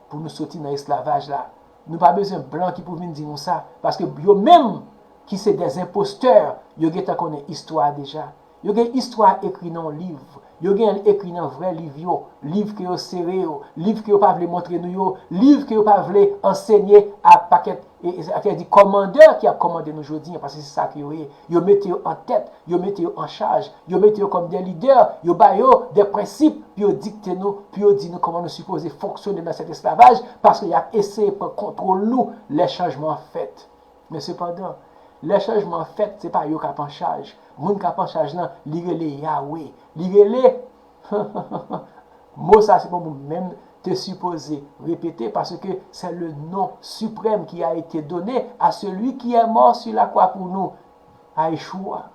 pou nou soti nan esklavaj la. Nou pa bezwen blan ki pou vin di nou sa, paske yo menm ki se des imposteurs, yo gentan konnen istwa a deja. Yo gen istwa ekri nan yon liv. Yo genyen l ekri nan vrè liv yo, liv ke yo sere yo, liv ke yo pa vle montre nou yo, liv ke yo pa vle ansenye a pakèt, e, e, sa vle di kòmandè ki ap kòmande nou jodi an, paske se sa ke yo ye. Yo mete yo an tèt, yo mete yo an chaj, yo mete yo kòm de lidè, yo ba yo de prensip pou yo dikte nou, pou yo di nou kòman nou sipoze fonksyone nan sèt esklavaj, paske y ap eseye pran kontwòl nou lè chanjman an fèt. Men sepandan, lè chanjman an fèt, se pa yo k ap an chaj. Moun k ap an chaj lan, li rele Yawe. Li rele, mo sa se pa mwen menm te sipoze repete, paske c'est le nom suprême qui a été donné à celui qui est mort sur la croix pour nous, à Yeshua,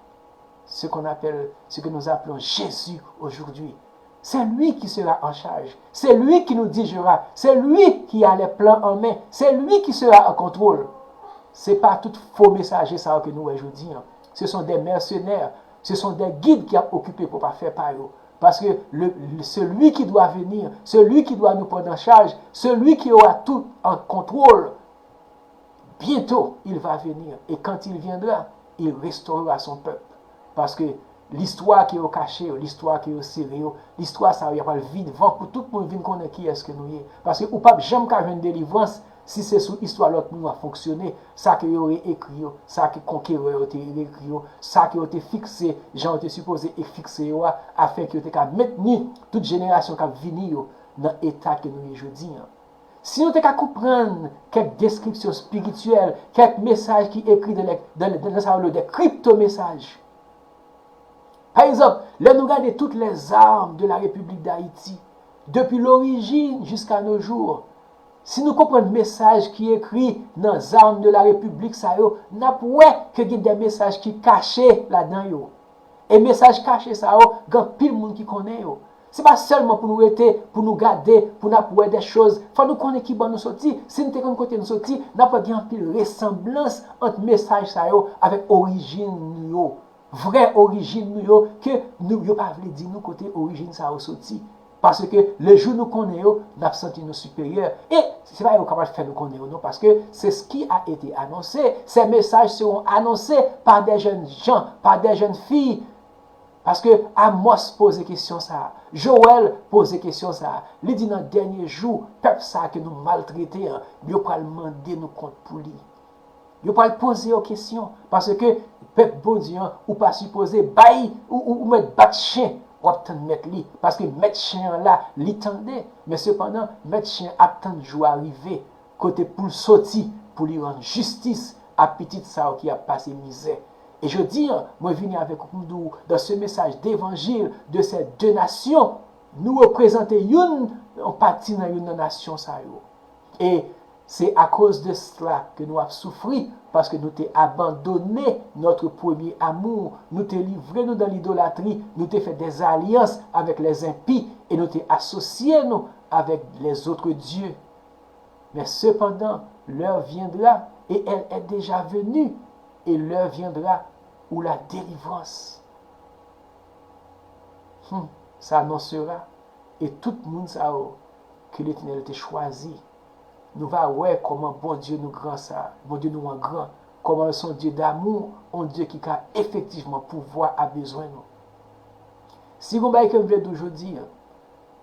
ce qu'on appelle, ce que nous appelons Jésus aujourd'hui. C'est lui qui sera en charge. C'est lui qui nous dirigera. C'est lui qui a les plans en main. C'est lui qui sera en contrôle. Se pa tout fo mesaje sa yo ke nou wè jodi an. Ce sont des mercenaires. Ce sont des guides ki ap okipe pou pa fè pa yo. Parce que le, le- celui qui doit venir, celui qui doit nous prendre en charge, celui qui aura tout en contrôle, bientôt il va venir. Et quand il viendra, il restaurera son peuple. Paske listwa ke yo kache yo, listwa ke yo sere yo, listwa sa yo y ap al vide van pou tout moun vin konnen kiyès ke nou ye. Paske ou p ap janm ka jwenn delivrans si se sou istwa lòt moun w ap fonksyone, sa ke yo reekri yo, sa ke konkerè yo te reekri yo, sa ke yo te fikse, jan yo te sipoze e fikse yo a, afenke yo te ka mentni tout jenerasyon k ap vini yo nan eta ke nou ye jodi an. Si nou te ka konprann kèk deskripsyon espirityèl, kèk mesaj ki ekri dans les, dans les, dans sa yo rele des crypto-messages. Pa egzanp, lè nou gade toutes les armes de la République d'Haïti, depuis l'origine jusqu'à nos jours, si nou konprann mesaj ki ekri nan zam de la repiblik sa yo, n ap wè ke gen de mesaj ki kache ladan yo. E mesaj kache sa yo, gen anpil moun ki konnen yo. Se pa sèlman pou nou rete, pou nou gade, pou n ap wè de choz. Fò nou konnen ki bò nou soti. Si n te konn kote n soti, n ap wè gen anpil resanblans ant mesaj sa yo avèk orijin nou yo. Vrè orijin nou yo, ke nou, yo pa vle di nou kote orijin sa yo soti. Paske le jou nou konnen yo, n ap santi nou siperyè. E se pa yo k ap fè nou konnen yo non, paske c'est ce qui a été annoncé. Ces messages seront annoncés par des jeunes gens, par des jeunes filles. Paske Amos poze kesyon sa a. Joël poze kesyon sa a. Li di nan dènye jou, pèp sa a ke nou maltrete an, yo pral mande nou kont pou li. Yo pral poze yo kesyon, paske pèp Bondye an, ou pa sipoze bay, ou, ou, ou mèt bat chen, w ap tann mèt li, paske mèt chen an la, li tande, men sepandan, mèt chen ap tann jou a rive, kote pou l soti, pou li rann jistis a pitit sa yo ki ap pase mizè. E jodi an, mwen vini avèk ou pou m di w, dans ce message d'évangile de ces deux nations, nou reprezante youn, yon pati nan youn nan nasyon sa yo. E se akoz de sla ke nou ap soufri, paske nou te abandone notre premier amour, nou te livre nou dans l'idolatrie, nou te fè des alliances avec les impies, e nou te asosye nou avec les autres dieux. Mais cependant, l'heure viendra, et elle est déjà venue, et l'heure viendra où la délivrance hmm, s'annoncera, et tout moun sa yo ke Letènèl te chwazi. Nou va wè kòman Bondye nou gran sa, Bondye nou an gran, kòman l se yon Dye damou, yon Dye ki ka efektivman pouvwa a bezwen nou. Si gon bagay ke m vle di w jodi an,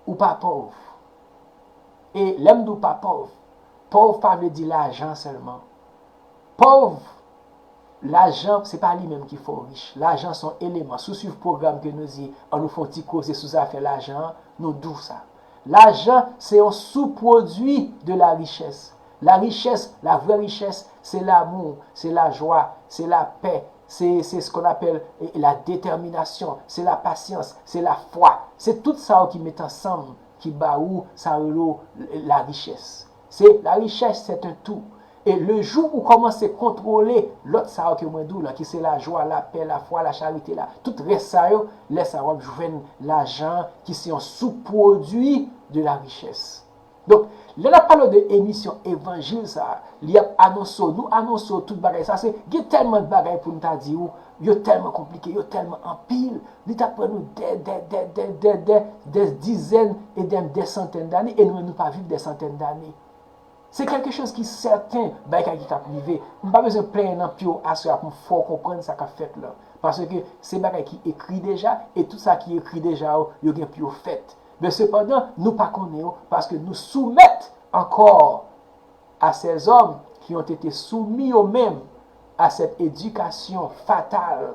ou pa pòv. E lè m di w pa pòv, pòv pa vle di lajan sèlman. Pòv, lajan, se pa li menm ki fè w rich. Lajan se yon eleman. Si w swiv pwogram ke nou di, ann nou fè yon ti koze sou zafè lajan an, nou di w sa. Lajan, se yon sou-pwodui de la richès. La richès, la vrè richès, se lamou, se lajwa, se lapè, se, se ce qu'on appelle, eh, la détermination, se la pasyans, se lafwa. Se tout sa yo ki met ansanm, ki ba ou sa yo rele w la richès. Se la richès, c'est un tout. E le jou ou kòmanse kontwole lòt sa yo ke mwen di w la, ki se lajwa, lapè, lafwa, lacharite la, tout rès sa yo, lè sa w ap jwenn lajan ki se yon sou-pwodui de la richès. Donk, lè n ap pale de emisyon evanjil sa a, li ap anonse w, nou anonse w tout bagay sa, se gen tèlman bagay pou n ta di w, yo tèlman konplike, yo tèlman anpil, li t ap pran nou dè, dè, dè, dè, dè, dè, dè dizèn e dè, dè santèn dane, e nou menm nou pa viv dè santèn dane. Se kèlke choz ki sèten, bagay ki ap rive. M pa bezwen plenyen nan pye w aswè a pou m fè w konprann sa k ap fèt la. Paske se bagay ki ekri deja, e tout sa ki ekri deja yo, yo gen pou yo fèt. Men sepandan, nou pa konnen yo, paske nou soumèt ankò à ces hommes qui ont été soumis eux-mêmes à cette éducation fatale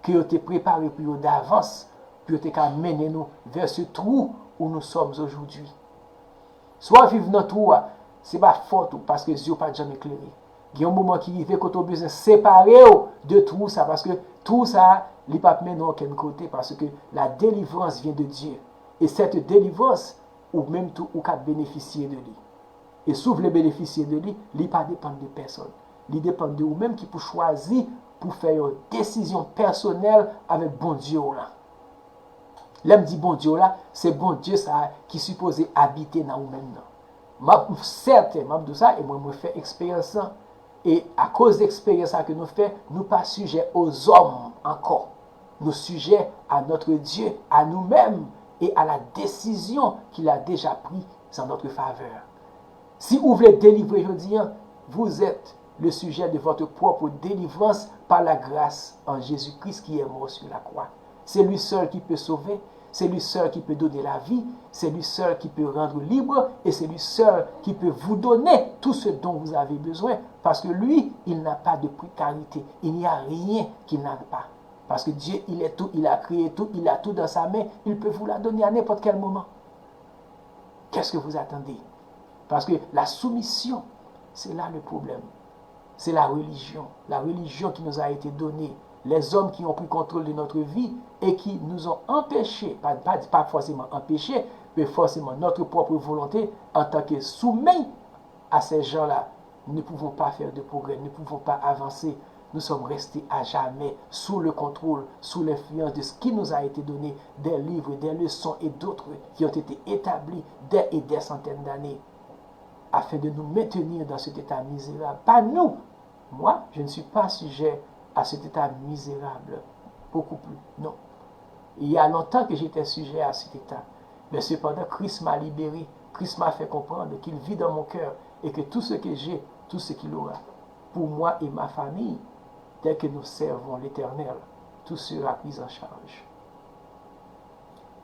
que yo te prepare pou yo davans, pou yo te ka mennen nou vers ce trou où nous sommes aujourd'hui. Si w ap viv nan twou a, se pa fòt ou, paske zye w pa t janm eklere. Gen yon moman ki rive kote w bezwen separe w de twou sa, paske twou sa, li p ap mennen w okenn kote, paske la délivrance vient de Dieu. Et cette délivrance, ou menm tou, ou ka benefisye de li. E si w vle benefisye de li, li pa depann de pèsòn. Li depann de ou menm ki pou chwazi pou fè yon desizyon pèsonèl avèk Bondye w la. Lè m di Bondye w la, se Bondye sa a ki sipoze abite nan ou menm nan. M ap, m sèten, m ap di w sa, e mwen, mwen fè eksperyans lan. E akoz de eksperyans sa ke nou fè, nou pa sijè ozòm ankò. Nou sijè à notre Dieu, à nous-mêmes et à la décision qu'il a déjà prise en notre faveur. Si ou vle delivre jodi an, vous êtes le sujet de votre propre délivrance par la grâce en Jésus-Christ qui est mort sur la croix. C'est lui seul qui peut sauver, c'est lui seul qui peut donner la vie, c'est lui seul qui peut rendre libre et c'est lui seul qui peut vous donner tout ce dont vous avez besoin parce que lui, il n'a pas de précarité, il n'y a rien qu'il n'a pas. Parce que Dieu, il est tout, il a créé tout, il a tout dans sa main, il peut vous la donner à n'importe quel moment. Qu'est-ce que vous attendez? Parce que la soumission, c'est là le problème. C'est la religion. La religion qui nous a été donnée. Les hommes qui ont pris contrôle de notre vie et qui nous ont empêchés, pas, pas, pas forcément empêchés, mais forcément notre propre volonté en tant que soumis à ces gens-là. Nous ne pouvons pas faire de progrès, nous ne pouvons pas avancer. Nous sommes restés à jamais sous le contrôle, sous l'influence de ce qui nous a été donné, des livres, des leçons et d'autres qui ont été établis des et des centaines d'années afin de nous maintenir dans cet état misérable. Pas nous. Moi, je ne suis pas sujet à cet état misérable. Beaucoup plus. Non. Il y a longtemps que j'étais sujet à cet état. Mais cependant, Christ m'a libéré. Christ m'a fait comprendre qu'il vit dans mon cœur et que tout ce que j'ai, tout ce qu'il aura, pour moi et ma famille, dès que nous servons l'Éternel, tout sera pris en charge.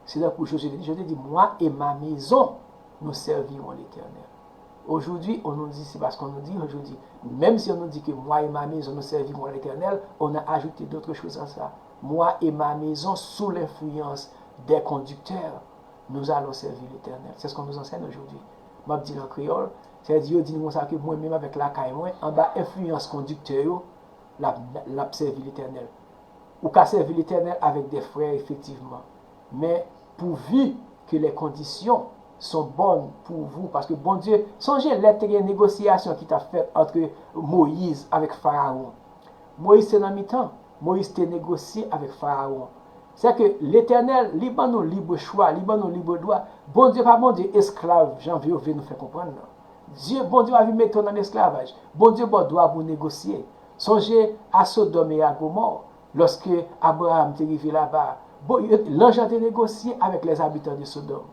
C'est là que je te dis, je te dis, moi et ma maison, nous servirons l'Éternel. Aujourd'hui, on nous dit, c'est parce qu'on nous dit aujourd'hui, même si on nous dit que moi et ma maison, nous servirons l'Éternel, on a ajouté d'autres choses à ça. Moi et ma maison, sous l'influence des conducteurs, nous allons servir l'Éternel. C'est ce qu'on nous enseigne aujourd'hui. M ap di l an kreyòl, sètadi yo di nou konsa ke mwen menm avèk lakay mwen, anba enfliyans kondiktè yo, l ap, l ap sèvi Letènèl. Ou ka sèvi Letènèl avèk de frè, efektivman. Men, pouvi ke les conditions sont bonnes pour vous, paske Bondye, sonje lè te gen negosyasyon ki t ap fèt ant Moyiz avèk Farawon. Moyiz te nan mitan, Moyiz te negosye avèk Farawon. Sèke Letènèl, li ban nou lib chwa, li ban nou lib dwa. Bondye pa Bondye esklav, jan yo vle nou fè konprann nan. Dye, Bondye pa vin mete w nan esklavaj. Bondye ba w dwa pou w negosye. Sonje a Sodòm e a Gomò, lòske Abraram te rive laba. Bon, yo, Lanjan te negosye avèk les habitants de Sodòm.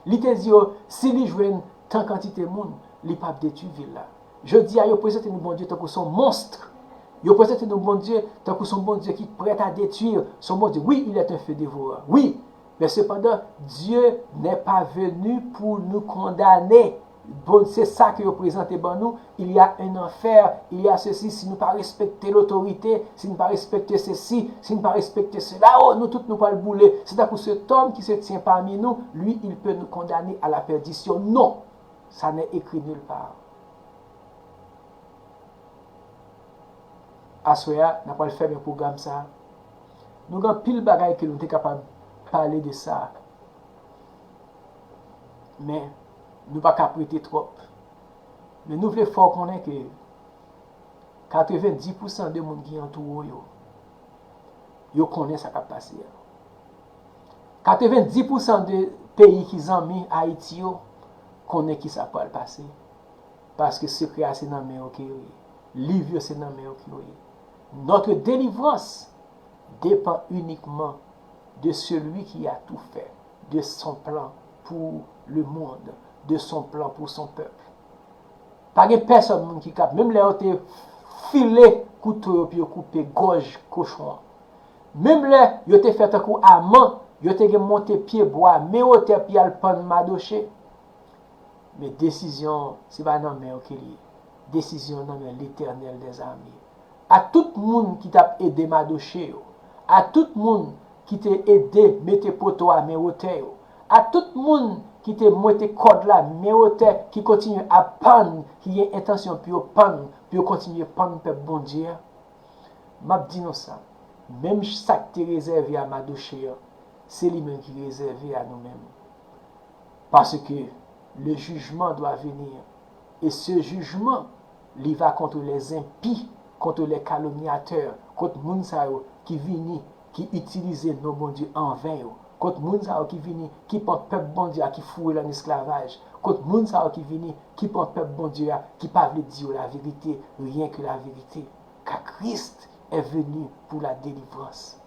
Li te di yo, si li jwenn tan kantite moun, li p ap detwi vil la. Jodi a, yo prezante nou Bondye tankou se yon monst. Yo prezante nou Bondye tankou se yon Bondye ki prèt a detwi. Se yon Bondye, wi, il est un feu dévorant. Wi, men sepandan, Dye n'est pas venu pour nous condamner. Bon, se sa ke yo prezante ban nou. Il y a un enfer, il y a ceci, si nou pa respekte lotorite, si nou pa respekte sesi, si nou pa respekte sela, oh, nou tout nou pral boule. Se tankou cet homme qui se tient parmi nous, lui, il peut nous condamner à la perdition. Non, ça n'est écrit nulle part. Aswè a, n ap pral fèmen pwogram sa. Nou gen anpil bagay ke nou te kapab pale de sa. Men, nou pa ka prete twòp. Men nou vle fè w konnen ke katrevenndis pousan de moun ki antoure w yo, yo konnen sa k ap pase a. Katrevenndis pousan de peyi ki zanmi Ayiti yo konnen ki sa k pral pase. Paske sekrè a se nan men yo ke yo ye. Liv yo se nan men yo ke yo ye. Notre délivrance dépend uniquement de celui qui a tout fait, de son plan pour le monde, de son plan pour son peuple. Pa gen pèsòn moun ki kab, menm lè yo te file kouto yo pou yo koupe gòj kochon an. Menm lè yo te fè tankou Aman, yo te gen monte pye bwa men wotè pou y al pann Madoche. Men desizyon an, se pa nan men w ke li ye. Desizyon an nan men Letènèl dèzame. A tout moun ki t ap ede Madoche yo, a tout moun ki te ede mete poto a men wotè yo, a tout moun ki te mete kòd la men wotè, ki kontinye ap pann, ki gen entansyon pou yo pann, pou yo kontinye pann pèp Bondye a, m ap di nou sa, menm sa k te rezève a Madoche an, se li menm ki rezève a nou menm. Parce que le jugement doit venir. Et ce jugement, li va contre les impies, contre les calomniateurs, kont moun sa yo ki vini, ki itilize non Bondye anven yo, kont moun sa yo ki vini, ki pran pèp Bondye a, ki foure l an esklavaj, kont moun sa yo ki vini, ki pran pèp Bondye a, ki pa vle di yo laverite, rien que la vérité. Car Christ est venu pour la délivrance.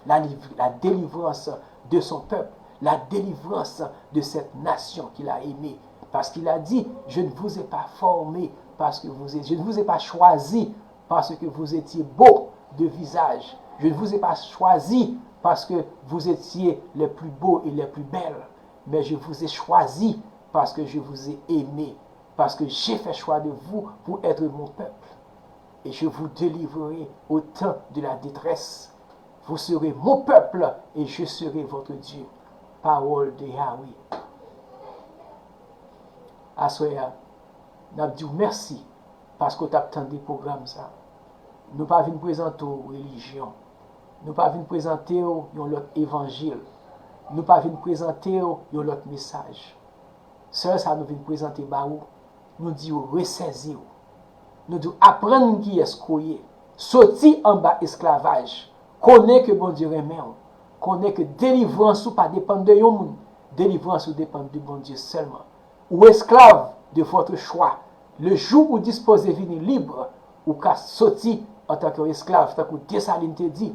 La, la délivrance de son peuple, la délivrance de cette nation qu'il a aimée. Parce qu'il a dit, je ne vous ai pas formé parce que vous étiez, je ne vous ai pas choisi parce que vous étiez beau de visage. Je ne vous ai pas choisi parce que vous étiez les plus beaux et les plus belles, mais je vous ai choisi parce que je vous ai aimé, parce que j'ai fait choix de vous pour être mon peuple. Et je vous délivrerai au temps de la détresse. Vous serez mon peuple et je serai votre Dieu. Pawòl de Yahweh. Aswè a, n ap di w mèsi paske w t ap tande pwogram sa. Nou pa vin prezante w relijyon. Nou pa vin prezante w yon lòt evanjil. Nou pa vin prezante w yon lòt mesaj. Sèl sa nou vin prezante ba ou, nou di w resèzi w. Nou di w aprann kiyès ke w ye. Soti anba esklavaj. Konnen ke Bondye renmen w. Konnen ke delivrans ou pa depann de yon moun. Delivrans ou depann de Bondye sèlman. Ou esclave de votre choix. Le jour ou dispoze vini lib, ou ka soti antanke yon esklav, tankou Desalin te di,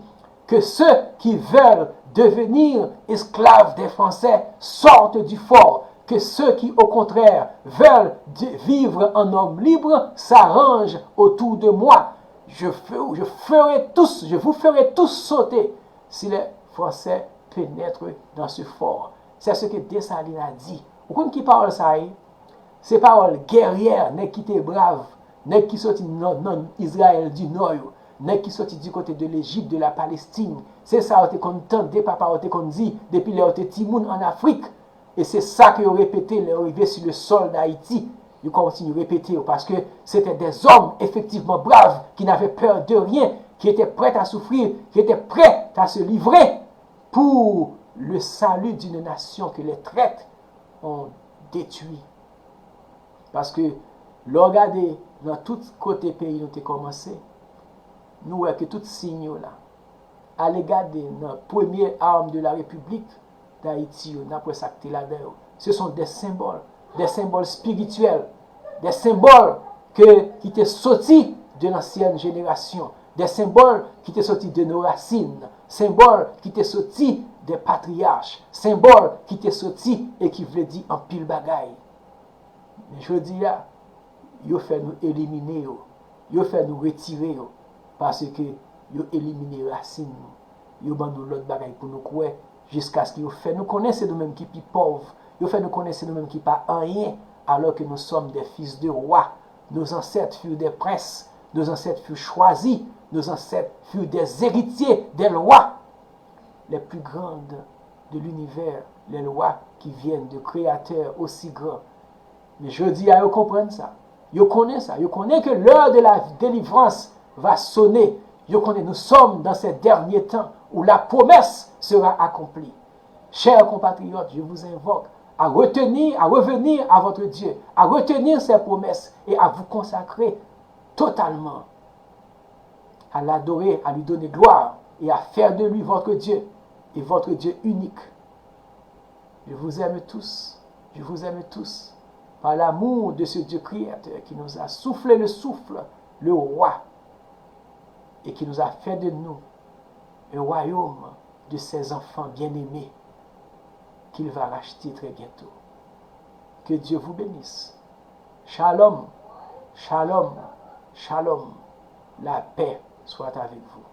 que ceux qui veulent devenir esclaves des Français sortent du fort, que ceux qui, au contraire, veulent de- vivre en homme libre s'arrangent autour de moi. Je, fe- je ferai tous, je vous ferai tous sauter si les Français pénètrent dans ce fort. C'est ce que Dessalines a dit. Ou konn ki pawòl sa ye? Se pawòl gèryè, nèg ki te brav, nèg ki soti nan, nan Izrayèl di Nò yo, nèg ki soti di kote de Lejip, de la Palestin. Se sa yo te konn tande papa yo te konn di depi lè yo te timoun ann Afrik. E se sa ke yo repete lè yo rive sur le sol d'Haïti. Yo kontinye repete yo, paske se te des hommes effectivement braves qui n'avaient peur de rien, qui étaient prêts à souffrir, qui étaient prêts à se livrer pour le salut d'une nation que les traîtres ont détruit. Paske lè w gade nan tout kote peyi nou te kòmanse, nou wè ke tout siy yo la. Ale gade nan premye arm de la Repiblik d'Haïti yo, n ap wè sa k te ladan yo. Ce sont des symboles, des symboles spirituels, des symboles ke, ki te soti de l'ancienne génération, des symboles ki te soti de nos racines, symbole ki te soti des patriarches, symbole ki te soti e ki vle di anpil bagay. Men jodi a, yo fè nou elimine yo, yo fè nou retire yo, paske yo elimine rasin nou. Yo ban nou lòt bagay pou nou kwè, jiskaske yo fè nou konnen se nou menm ki pi pòv, yo fè nou konnen se nou menm ki pa anyen, alors que nous sommes des fils de rois. Nos ancêtres furent des princes, nos ancêtres furent choisis, nos ancêtres furent des héritiers des lois les plus grandes de l'univers, les lois qui viennent de créateurs aussi grands. Men jodi a, yo konprann sa. Yo konnen sa. Yo konnen que l'heure de la délivrance va sonner. Yo konnen nous sommes dans ces derniers temps où la promesse sera accomplie. Chers compatriotes, je vous invoque à retenir, à revenir à votre Dieu, à retenir ses promesses et à vous consacrer totalement, à l'adorer, à lui donner gloire et à faire de lui votre Dieu et votre Dieu unique. Je vous aime tous, je vous aime tous, par l'amour de ce Dieu créateur qui nous a soufflé le souffle, le roi, et qui nous a fait de nous un royaume de ses enfants bien-aimés qu'il va racheter très bientôt. Que Dieu vous bénisse. Shalom, shalom, Shalom, la paix soit avec vous.